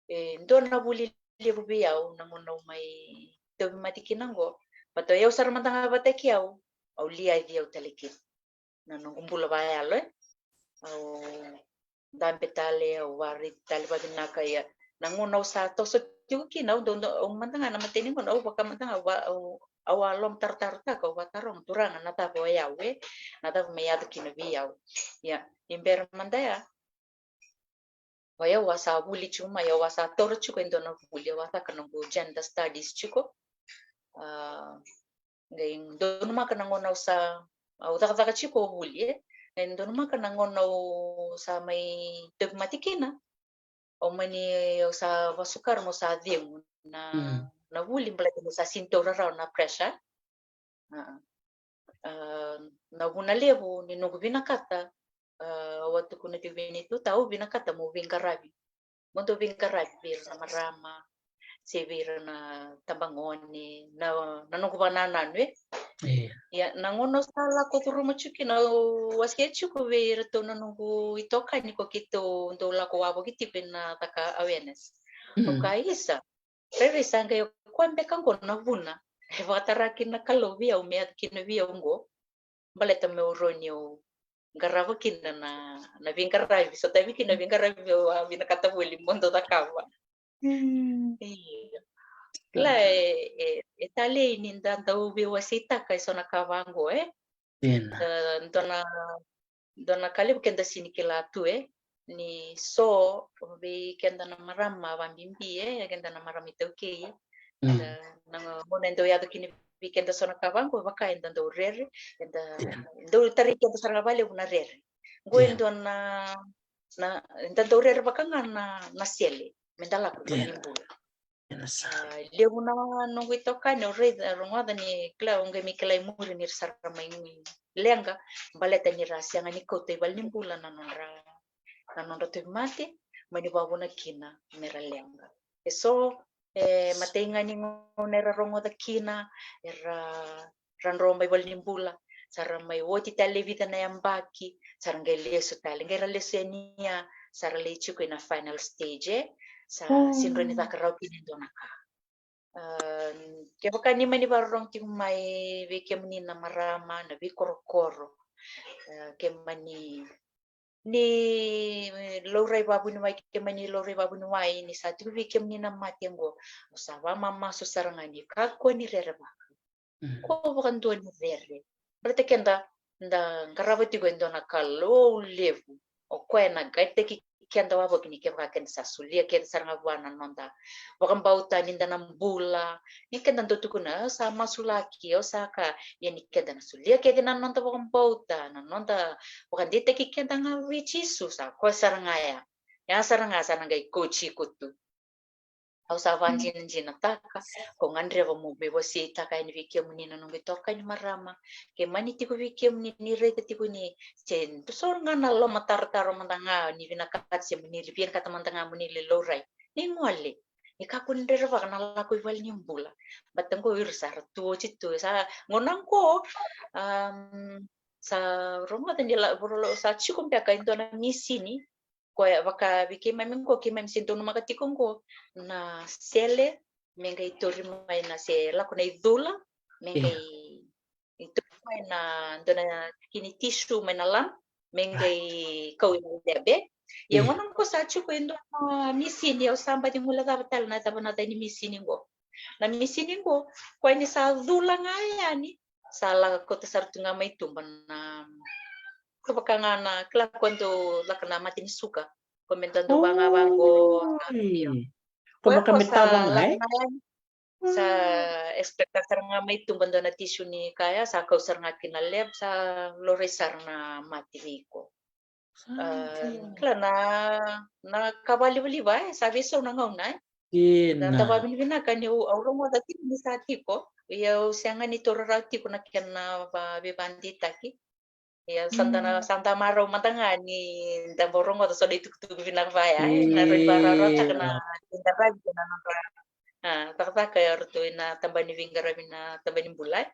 e, dua na vuli levu vei au na gauna au mai tauvimate kina qo. But o yau sara mada ga vata kei au, au liaci au tale kina na noqu bula vakayalo, e. Au dabe tale, au vakaraici tale vakavinaka, ia na gauna au sa toso tiko kina, au dau, dau, au mada ga na imatai ni gauna, au vaka mada ga, au va, au, au a lomatarotarotaka, au vakataroga, Turaga, na cava o yau, e? Na cava mai yaco kina vei au? Ia, ni bera mada ya, o yau a sa vuli tiko mai, au a sa taura tiko e dua na vuli, au a caka noqu gender studies tiko. A, qai donumaka na gauna au sa, au cakacaka tiko o vuli, e. Qai donumaka na gauna au sa mai tauvimate kina. Au mani, au sa vakasuka rawa, au sa cegu na, mm, na vuli, baleta ni au sa sini taura rawa na pressure. A, a, na vuna levu ni noqu vinakata, a, au a tukuna tiko vei neitou ta, au vinakata meu veiqaravi. Mo dau veiqaravi vei ira na marama, se vei ira na tabagone, na, na noqu vakanananu, e. Ia. Ia, na gauna au sa lako curuma tiko kina, au wasea tiko vei iratou na noqu itokani ko keitou dau lako wavoki tiko ina caka awareness. Mm. Au kaya, isa, rairai sa qai o koya beka qo na vuna e vakatara kina na Kalou vei au me yaco kina vei au qo. Baleta meu rawa ni au qarava kina na, na veiqaravi, sotavi kina na veiqaravi au a vinakata voli mo dau cakava. Mm. Io. Kila, e, e, e talei ni da dau veiwaseitaka e so na ka vaqo, e? Ena. E, dua na, dua na ka levu keda sini kila tu, e? Ni so vei keda na marama vabibi, e, keda na marama iTaukei, e. Mm. Eda, na gauna e dau yaco kina vei keda so na ka vaqo, vaka eda dau rere, eda, ena, dau tarai keda sara ga vakalevu na rere. Qo e, ena, dua na, na, eda dau rere vaka ga na, na sele me da lako, ena, ni bula. Ena sa. A, levu na noqu itokani au raica, rogoca ni kila, au qai mai kila i muri ni ra sa ra mai leqa, baleta ni ra sega ni kauta i valenibula na nodra, na nodra tauvimate, mani vakavuna kina me ra leqa. E so, E matai ga ni gauna era rogoca kina, era ra dro mai valenibula, sa ra mai oti tale e vica na yabaki, sa ra qai lesu tale, qai ra lesu yani ya, sa ra lai tiko ina final stage, e sa sega ni caka rawa kina e dua na ka. Kevaka ni mani vakarorogo tiko mai vei kemuni na marama, na veikorokoro, ke mani ni laurai vavuniwai, ke mani laurai vavuniwai ni sa tiko vei kemuni na mate oqo, o sa vakamamasu sara ga ni kakua ni rerevaka. Ko vakadua ni rere. Baleta keda da qarava tiko e dua na Kalou levu, o koya na guide-taki keda wavoki ni kevaka keda sa solia kece sara ga vua na noda vakabauta ni da na bula. Ni keda dau tukuna, au sa masulaki, au sa ka, ia ni keda na solia kece na noda vakabauta, na noda vakadeitaki keda ga vei Jisu, sa koya sara ga ya. Ya sara ga sa na qai kauti iko tu. Au sa vakadinadinataka, ko gadreva mo veiwaseitaka yani vei kemuni na noqu itokani marama. Ke mani tiko vei kemuni ni raica tiko ni se so ga na lomatarotaro mada ga ni vinakata se mo ni vinakata mada ga mo ni lai laurai, ni gole. Ni kakua ni rerevaka na lako i valenibula. Baleta qo ira sa ra tu oti tu, sa gauna qo, sa rogoca ni la, sa tiko beka e dua na misini, koya vaka vei keimami qo, keimami se donumaka tiko qo na sele me qai tauri mai na, se lako na icula me qai tauri mai na dua na tikini tisu mai na lami me qai kau ina lebe. Ia gauna qo sa tiko e dua na misini, au sa baci guilecava tale na cava na yaca ni misini qo. Na misini qo, koya ni sa cula ga yani, sa lako kauta sara tu ga mai tuba na, ko vaka ga na kila ko dau lako na mate ni suka, ko me dau vaga vaqo. Ko vaka me tava ga, e? Sa expect sara ga mai tuba dua na tisu ni kaya, sa kau sara ga kina lab, sa laurai sara na mate vei iko. Kila na, na ka vakalivaliva, e sa veisau na gauna, e. Na da vavinavinaka ni au rogoca tiko ni sa tiko. Ia au sega ni taura rawa tiko na kena veivakadeitaki. Ia sa da na, sa da marau mada ga ni da bau rogoca so na itukutuku vinaka vaya, e na rui vakarawarawataka na, ni da ravi kina na nodra cakacaka e ratou ina tabana ni veiqaravi, na tabana ni bula, e.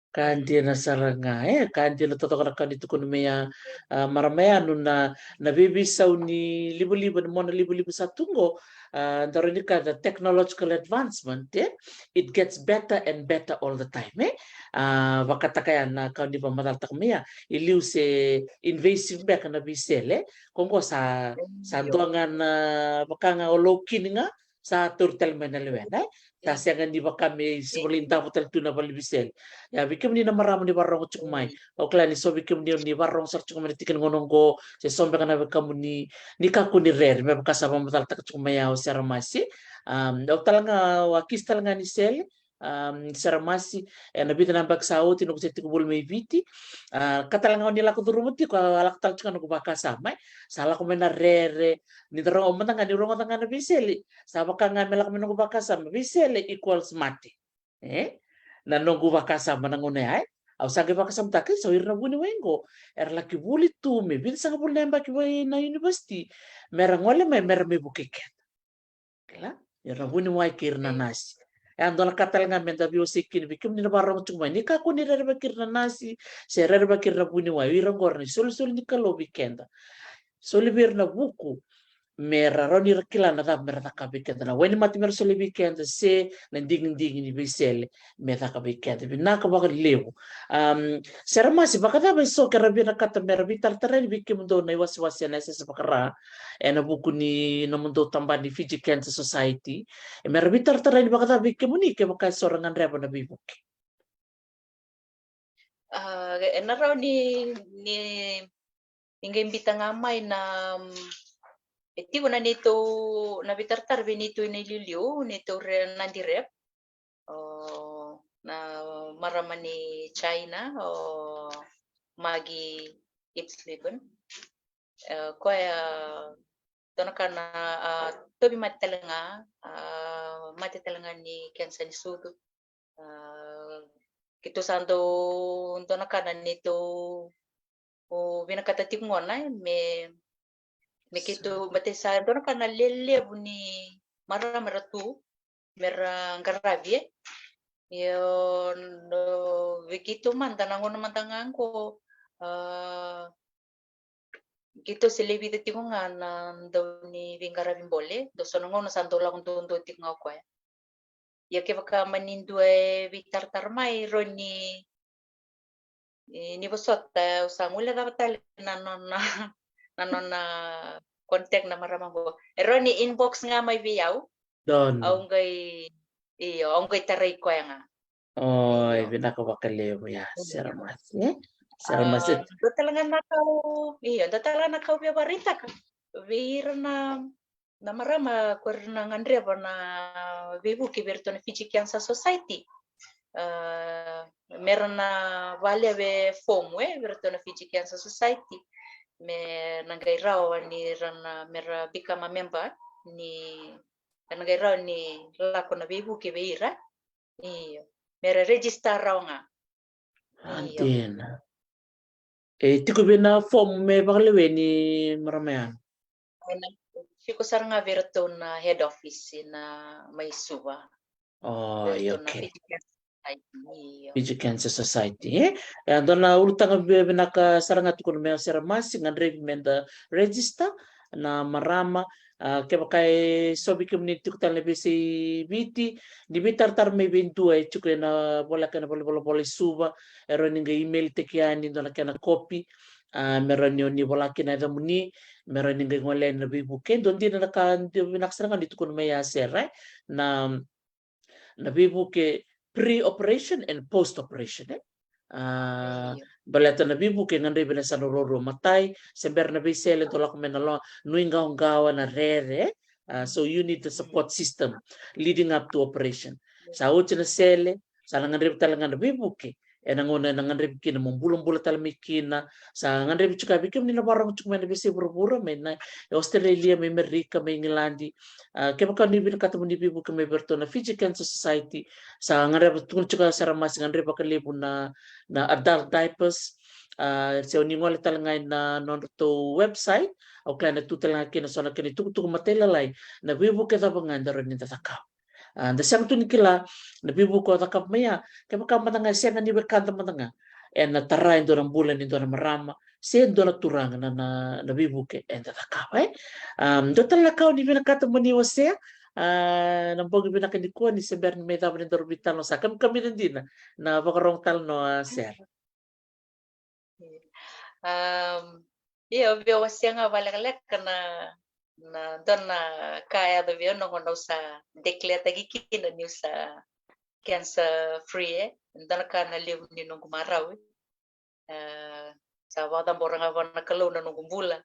Ka dina sara ga, e, ka dina totoka na ka ni tukuna mai ya, a, marama ya, nona, na veiveisau ni livaliva, ni mona livaliva sa tu qo, a, da rawa ni kaya na technological advancement, e, it gets better and better all the time, e. A, vakataka ya na ka ni vakamacalataka mai ya, i liu se invasive beka na veisele, ko qo sa, sa dua ga na vaka ga o laukini ga, sa tauri tale mai na lewena, e. Sa sega ni vaka me sa volai davo tale tu na vale ni veisele. Ia vei kemuni na marama ni vakarorogo tiko mai, au kila ni so vei kemuni ni vakarorogo sara tiko mai na tikina gauna oqo, se so beka na wekamuni, ni kakua ni rere, me vaka sa vakamacalataka tiko mai ya o Seramasi. Au tale ga, au a kisi tale ga ni sele, Seramasi, ena vica na yabaki sa oti, noqu se tiko voli mai Viti. A, ka tale ga o ni lako curuma tiko, a lako tale tiko ga noqu vakasama, e. Sa lako mai na rere, ni da rogo mada ga, ni rogoca ga na veisele, sa vaka ga me lako mai noqu vakasama, veisele equals mate. E? Na noqu vakasama na gauna ya, e? Au sa qai vakasamataka, e, so ira na vuniwai qo era laki vuli tu me vica sagavulu na yabaki vei na university, mera gole mai, mera mai vukei keda. Kila? Ira na vuniwai kei ira na nasi. E a dua na ka tale ga me da veiwasei kina vei kemuni na vakarorogo tiko mai, ni kakua ni rere vaki ira na nasi, se rere vaki ira na vuniwai. Ira qo era na isolisoli ni Kalou vei keda. Soli vei ira na vuku, mera rawa ni ra kila na cava mera cakava vei keda. Na wainimate mera soli vei keda, se na digidigi ni veisele me caka vei keda. Vinaka vakalevu. Seramasi, vakacava e so ke ra vinakata mera veitaratara yani vei kemudou na iwasewase ena yasayasa vaka-Ra, ena vuku ni nomudou tabana ni Fiji Cancer Society, e mera veitaratara yani vakacava vei kemuni kevaka e so ra gadreva na veivuke? A, ena rawa ni, ni, ni qai biuta ga mai na, e tiko na neitou, na veitaratara vei neitou ina iliuliu, neitou re, Nadi Rep. O, na marama ni China, o Maggie Ipsleben. E, koya, dua na ka na, a, tauvi mate tale ga, a, mate tale ga ni kensa ni sucu. A, keitou sa dau, dua na ka na neitou, o, vinakata tiko gona, e, me, me keitou, baleta sa dua na ka na lelevu ni marama era tu, me ra qaravi e. Io, no, vei keitou mada na gauna mada ga qo, ah, keitou se lai vica tiko ga na dau ni veiqaravi bole, dau so na gauna sa dau lako duadua tiko ga o koya. Ia kevaka mani dua e veitaratara mai, rawa ni, e, ni vosota, au sa guilecava tale na nona, na nona contact na marama qo. E rawa ni inbox ga mai vei au. Donu. Au qai, io, au qai tarai koya ga. Oi, io, vinaka vakalevu ya, mm, Sera Masi, e? Sera Masi. Ah, dua tale ga na ka au, io, dua tale ga na ka au via vakaraitaka vei ira na, na marama ko ira na gadreva na veivuke vei iratou na Fiji Cancer Society. Ah, me ra na valewe fomu, e, vei iratou na Fiji Cancer Society. Me na qai rawa ni ra na, me ra become a member ni, na qai rawa ni lako na veivuke vei ira. Io. Me ra register rawa ga. Io. Dina. E tiko vei na fomu me vakaleweni, marama ya? Ena tiko sara ga vei iratou na head office na mai Suva. Oh, io, okay. Fiji Cancer Society, io. Fiji Cancer Society, e? E dua na ulutaga vi-, vinaka sara ga tukuna mai o Sera Masi, gadrevi me da register na marama. Ah, kevaka e so vei kemuni tiko tale na veiyasai Viti, ni veitaratara mai vei dua e tiko ena voleka ena valenivolavola i Suva, e rawa ni qai email-taki yani dua na kena kopi, ah, me rawa ni o ni volaki na yacamuni, me rawa ni qai gole yani na veivuke. Dua dina na ka dau vinaka sara ga ni tukuna mai ya, Sera, e? Na na veivuke pre-operation and post-operation, e? Ah, io, baleta na veivuke e gadrevi ena yasana ruarua. Matai, se bera na veisele, dau lako mai na lo-, nuiqawaqawa, na rere, e? Ah, so you need the support system leading up to operation. Io. Sa oti na sele, sa na gadrevi tale ga na veivuke ena gauna ena gadrevi kina mo bulabula tale mai kina. Sa gadrevi tiko vei kemuni na vakarorogo tiko mai na veiyasai vuravura, mai na Australia, mai Amerika, mai Igiladi. Ah, kevaka ni vinakata mo ni veivuke mai vei iratou na Fiji Cancer Society, sa gadreva, tukuna tiko o Sera Masi, gadrevi vakalevu na, na adult diapers. Ah, se o ni gole tale ga ina nodratou website, au kila ena tu tale ga kina so na kena itukutuku matailalai, na veivuke cava ga eda rawa ni da cakava. Ah, da sega tu ni kila na veivuke o cakava mai ya, kevaka mada ga e sega ni wekada mada ga, ena tara e dua na bula ni dua na marama se dua na turaga na, na, na veivuke eda cakava, e? Ah, dua tale na ka o ni vinakata mo ni wasea, ah, na bogi vinaka nikua, ni se bera ni mai cava ni daru veitalanoa, sa kamikamica dina na vakarogo talanoa, Sera. Am, io, au via wasea ga vakalekaleka na, na dua na ka e yaco vei au na gauna au sa declare-taki kina niu sa cancer free, e. Dua na ka na levu ni noqu marau, e. Ah, sa vakacabora ga vua na Kalou na noqu bula,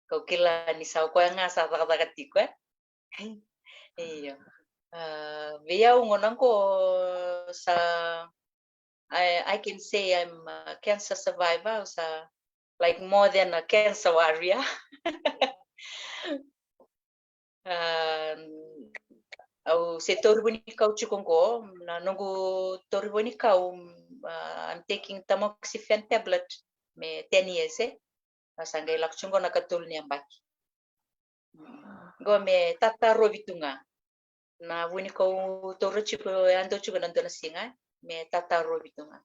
kau kila ni sa o koya ga sa cakacaka tiko, e. Io. Ah, vei au gauna qo sa, I, I can say I'm a cancer survivor, sa, like, more than a cancer warrior. Ah, au se tauri vunikau tiko qo, na noqu tauri vunikau, ah, I'm taking tamoxifen tablet me ten years, e. Au sa qai lako tiko qo na katolu ni yabaki. Qo me tatarovi tu ga. Na vunikau taura tiko, e a dau tiko na dua na siga, e, me tatarovi tu ga.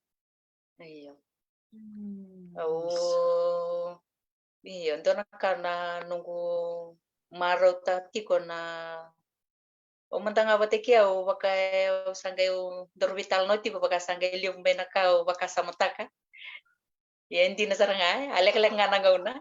Io. Mm. Au, io, dua na ka na noqu marautaka tiko na, au mada ga vata kei au, vaka, au sa qai, au daru veitalanoa tiko, vaka sa qai levu mai na ka au vakasamataka. Ia, e dina sara ga, e, a lekaleka ga na gauna.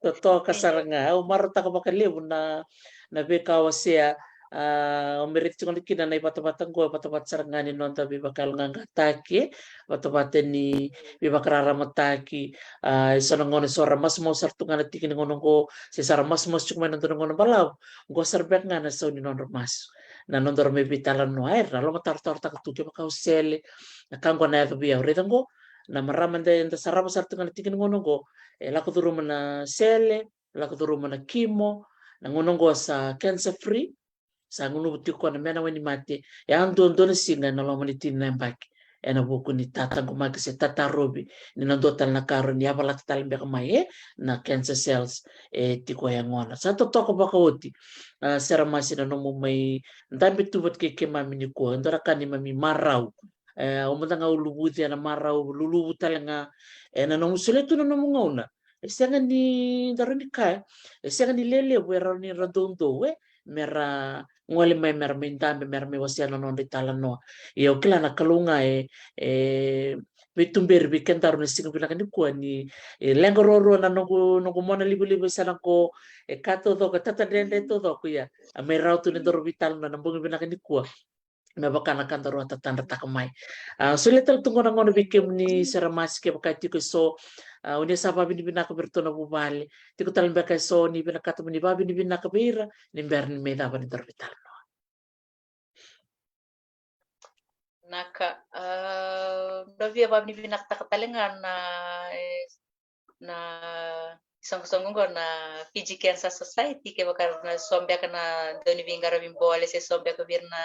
Totoka sara ga. Au marautaka vakalevu na, na veika o wasea. Ah, au me raica tiko kina na ivatavata qo, vatavata sara ga ni noda veivakayaloqaqataki, vatavata ni veivakararamataki. Ah, e so na gauna e so ra masumasu sara tu ga na tiki ni gauna qo, se sa ra masumasu tiko mai na dua na gauna balavu. Qo sara beka ga na sau ni nodra masu. Na nodaru mai veitalanoa, era na lomatarotarotaka tu, kevaka o sele, na ka qo na yaco vei au. Raica qo, na marama eda, eda sarava sara tu ga na tiki ni gauna qo, e lako curuma na sele, lako curuma na kimo, na gauna qo sa cancer free, sa gunuva tiko na mena wainimate, e a duadua na siga ena loma ni tini na yabaki. ena vuku ni tataqomaki se tatarovi ni na dua tale na ka rawa ni yavalata tale beka mai, e, na cancer cells e tiko e yagona. Sa totoka vakaoti, a, Sera Masi, na nomu mai dabe tu vata kei keimami nikua, e dua na ka neimami marau. E, au mada ga au luvuci ena marau luluvu tale ga ena nomu solia tu na nomu gauna. E sega ni, da rawa ni kaya, e sega ni lelevu e rawa ni ra doudou, e, me ra gole mai, me ra mai dabe, me ra mai wasea na nodra italanoa. Ia au kila na Kalou ga e, e veituberi vei kedaru na siga vinaka nikua ni, e, leqa ruarua na noqu, noqu mona livaliva e sa na qo, e ka taucoko, e tatadredre taucoko, ia a mai rawa tu ni daru veitalanoa na bogi vinaka nikua. Me vaka na ka daru a tatadrataka mai. A, solia tale tu qo na gauna vei kemuni Sera Masi, kevaka e tiko e so, a, o ni sa vavinavinaka vei iratou na vuvale. Tiko tale beka e so ni vinakata mo ni vavinavinaka vei ira ni bera ni mai cava ni daru veitalanoa. Naka, a, da via vavinavinakataka tale ga na, e, na soqosoqo qo na Fiji Cancer Society, kevaka na so beka na dau ni veiqaravi bole se so beka vei ira na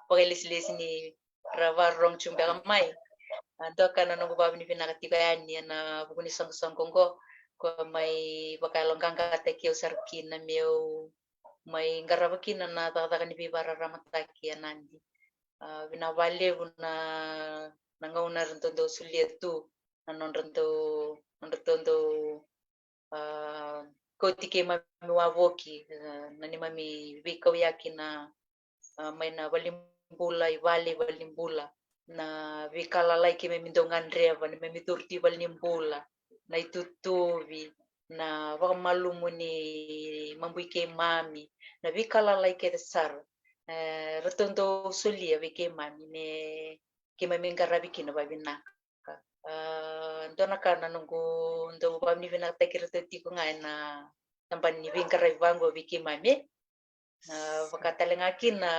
vakailesilesi ni ra varorogo tu beka mai. A, dua ka na noqu vavinavinaka tiko yani ena vuku ni soqosoqo qo, ko mai vakayaloqaqataki au sara kina meu mai qarava kina na cakacaka ni veivakararamataki e Nadi. A, vinaka vakalevu na, na gauna ra dau solia tu na nodra dau, nodra dau, a, kauti keimami wavoki, a, na neimami veikauyaki na, a, mai na valenibula i vale i valenibula, na veika lalai keimami dau gadreva, neimami curu tu i valenibula, na itutuvi, na vakamalumu ni mabui keimami, na veika lalai kece sara, e, ratou dau solia vei keimami me keimami qaravi kina vavinaka. A, dua na ka na noqu dau vavinavinakataki iratou tiko ga ena tabana ni veiqaravi vaqo vei keimami. A, vaka tale ga kina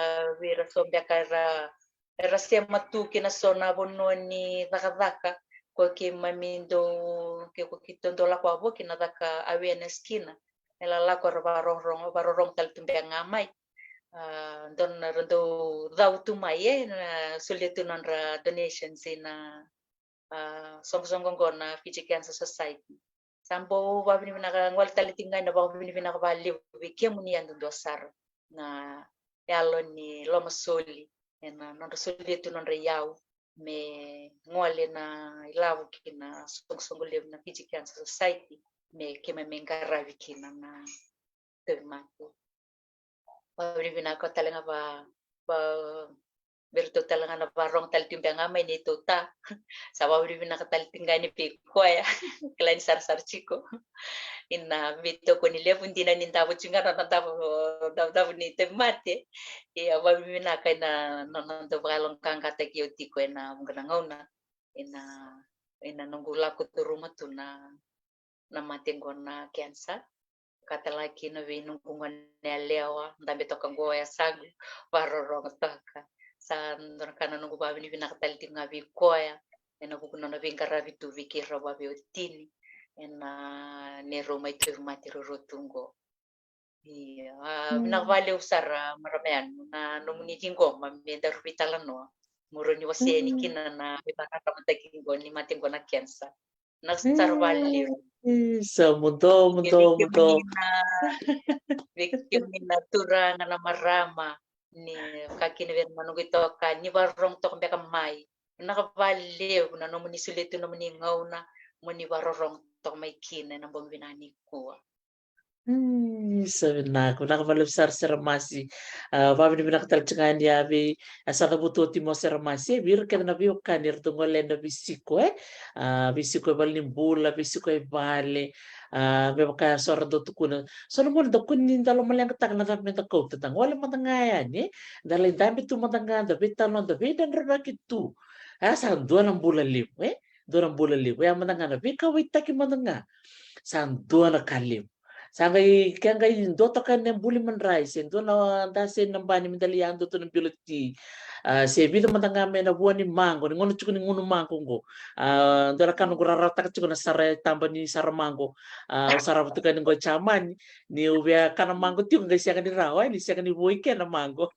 vei ira so beka era, era sema tu kina so na vanua ni cakacaka, ko keimami dau, ke ko keitou dau lako wavoki na caka awareness kina. E lako era varorogo, varorogo tale tu beka ga mai. A, dua na ra dau cau tu mai, e, na solia tu nodra donations ina, a, soqosoqo qo na Fiji Cancer Society. Sa bau vavinavinaka, gole tale tiko ga ina vavinavinaka vakalevu vei kemuni yadudua sara na yalo ni lomasoli ena nodra solia tu nodra iyau me gole na ilavo ki na soqosoqo levu na Fiji Cancer Society me keimami qaravi kina na tauvimate. Vavinavinaka tale ga va, va, vei iratou tale ga na varogo tale tiko beka ga mai neitou ta. Sa vavinavinaka tale tiko ga yani vei koya. Kila ni sarasara tiko. Ina veitokoni levu dina ni davo tiko ga na, na davo, davo, davo ni tauvimate. Ia vavinavinaka ina nona dau vakayaloqaqataki au tiko ena vuqa na gauna. Ina, ina noqu lako curuma tu na na mate qo na cancer. Ka tale ga kina vei noqu gone yalewa, dabe toka qo o yasaqu, varorogo toka. Sa dua na ka na noqu vavinavinaka tale tiko ga vei koya ena vuku nona veiqaravi tu vei keirau vaveiwatini ena neirau mai tauvimate ruarua tu qo. Ia, a, vinaka vakalevu sara marama yani na nomuni ciqoma me daru veitalanoa. Mo rawa ni wasea yani kina na veivakararamataki qo ni mate qo na cancer. Vinaka sara vakalevu. E, sa mudo, mudo, mudo. Vei kemuni na, vei kemuni na turaga, na marama, ni ka kina vei ira na noqu itokani, ni varorogo toka beka mai. Vinaka vakalevu na nomuni solia tu nomuni gauna mo ni varorogo toka mai kina ena bogi vinaka nikua. Sa vinaka, vinaka vakalevu sara Seramasi. A, vavinavinaka tale tiko ga yani a vei, a sa cavuta oti mo Seramasi, e, vei ira kece na veiwekani eratou gole ena veisiko, e, a, veisiko e valenibula, veisiko e vale, a, me vaka so ra dau tukuna. So na gauna da kua ni da lomaleqataka na cava me da kauta, da gole mada ga yani, e, da lai dabe tu mada ga, da veitalanoa, da veidredrevaki tu. A, sa dua na bula levu, e, dua na bula levu. E, a mada ga na veikauwaitaki mada ga. Sa dua na ka levu. Sa qai, ke qai dua toka na buli madrai, se dua na da se na bani me da lai yadua tu na bilo ti. A, se vica mada ga me na vua ni maqo, ni gauna tiko ni gunu maqo qo. A, dua na ka noqu rarawataka tiko na sara e taba ni sara maqo. A, au sarava tiko yani qo e Jamani, niu via kana maqo tiko qai sega ni rawa, e, ni sega ni vua i ke na maqo.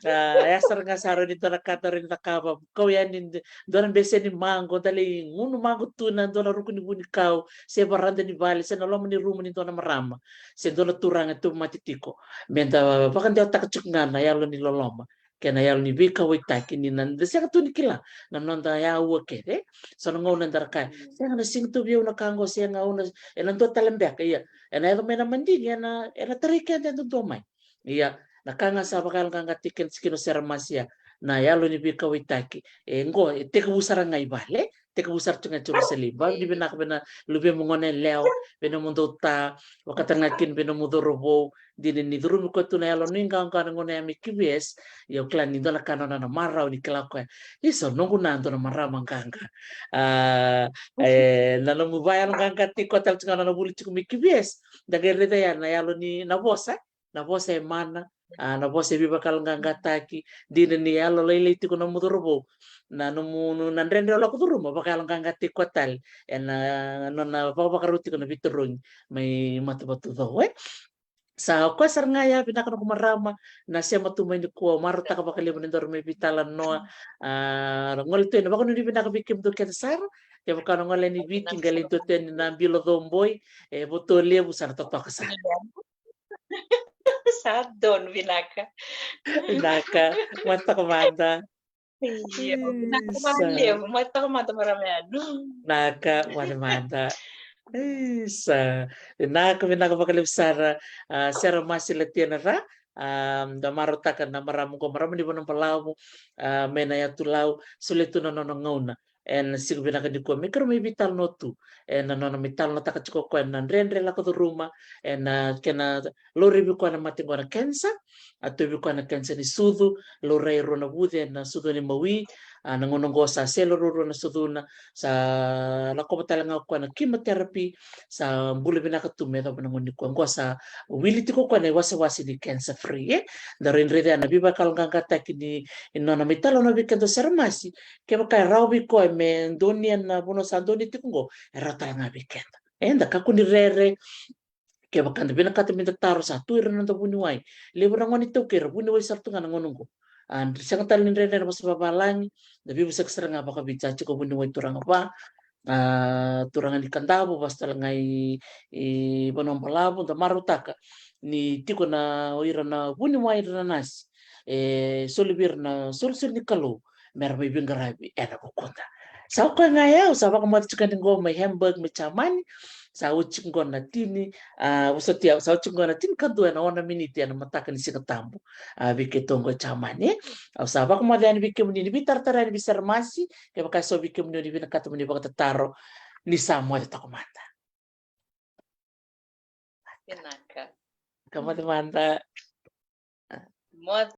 A, e sara ga sara ni dua na ka da rawa ni cakava, kau yani d-, dua na bese ni maqo, da lai gunu maqo tu na dua na ruku ni vunikau, se varada ni vale, se na loma ni rumu ni dua na marama, se dua na turaga e tauvimate tiko. Me da vakadewataka tiko ga na yalo ni loloma kei na yalo ni veikauwaitaki ni na da sega tu ni kila na noda yaua kece. So na gauna da ra kaya, sega, na sega tu vei au na ka qo, sega, au na, ena dua tale beka, ia ena yaco mai na madigi, ena, ena tarai keda e dodonu mai. Ia, na ka ga sa vakayaloqaqataki keda tiko kina o Sera Masi ya, na yalo ni veikauwaitaki. E qo, e tekivu sara ga i vale, tekivu sara tu ga i Jerusalemi. Vakavinavinaka vei na luvemu gone yalewa, vei nomudou ta, vakatalega kina vei nomu cauravou, dina ni curumi koya tu na yalo ni qaqa na gauna ya mai Q V S, ia au kila ni dua na ka nona na marau ni kila koya. Isa, noqu na dua na marama qaqa. A, e, na nomu vakayaloqaqataki koya tale tu ga nona vuli tiko mai Q V S, da qai raica ya na yalo ni na vosa, na vosa e mana, a, na vosa e veivakayaloqaqataki, dina ni yalo lailai tiko nomu cauravou. Na nomu, na dredre o lako curuma, vakayaloqaqataki koya tale ena nona vakavakarau tiko na veitarogi mai Matavatucou, e. Sa o koya sara ga ya, vinaka noqu marama na sema tu mai nikua, marautaka vakalevu ni daru mai veitalanoa. A, ra gole tu ena vakanuinui vinaka vei kemudou kece sara. Kevaka na gole ni Viti, qai lai tu tani na bilo coboi, e, Voto Levu, sa na totoka sara. Sa donu, vinaka. Vinaka, moce toka mada. Io, vinaka vakalevu, moce toka mada marama yanu. Vinaka, moce mada. Isa, vinaka, vinaka vakalevu sara, a, Sera Masi Latiana Ra, a, da marautaka na marama qo, marama ni Vanuabalavu, a, mai na yatu Lau, solia tu na nona gauna ena siga vinaka nikua me keirau mai veitalanoa tu ena nona mai talanoataka tiko o koya na dredre lako curuma ena kena laurai vei koya na mate qo na cancer, a tauvi koya na cancer ni sucu, laurai e rua na vuce ena sucuna i Maui, a, na gauna qo sa selo ruarua na sucuna, sa lakova tale ga o koya na chemotherapy, sa bula vinaka tu me yacova na gauna nikua. Qo sa wili tiko o koya na iwasewase ni cancer free, e. Da rai raica na veivakayaloqaqataki ni nona mai talanoa vei keda o Sera Masi, kevaka e rawa vei koya me donuya na vanua sa donuya tiko qo, e rawa tale ga vei keda. Eda kakua ni rere, kevaka da vinakata me da taro, sa tu ira na noda vuniwai. Levu na gone iTaukei ra vuniwai sara tu ga na gauna qo. A, sega tale ni dredre na vosa vavalagi, da veivosaki sara ga vakaviti. Sa tiko vuniwai turaga va, a, turaga ni Kadavu, vaka tale ga i, i Vanuabalavu, da marautaka ni tiko na, o ira na vuniwai, ira na nasi, e soli vei ira na solisoli ni Kalou me ra mai veiqaravi ena vukuda. Sa o koya ga ya, au sa vakamoce tiko yani qo mai Hamburg mai Jamani. Sa oti tiko qo na tini, a, vosoti au, sa oti tiko qo na tinikadua ena ono na miniti ena mataka ni Siga Tabu, a, vei keitou qo e Jamani, e. Au sa vakamoce yani vei kemuni, ni veitaratara yani vei Sera Masi, kevaka e so vei kemuni o ni vinakata mo ni vakatataro, ni sa moce toka mada. Vinaka. Ka moce mada. Moce.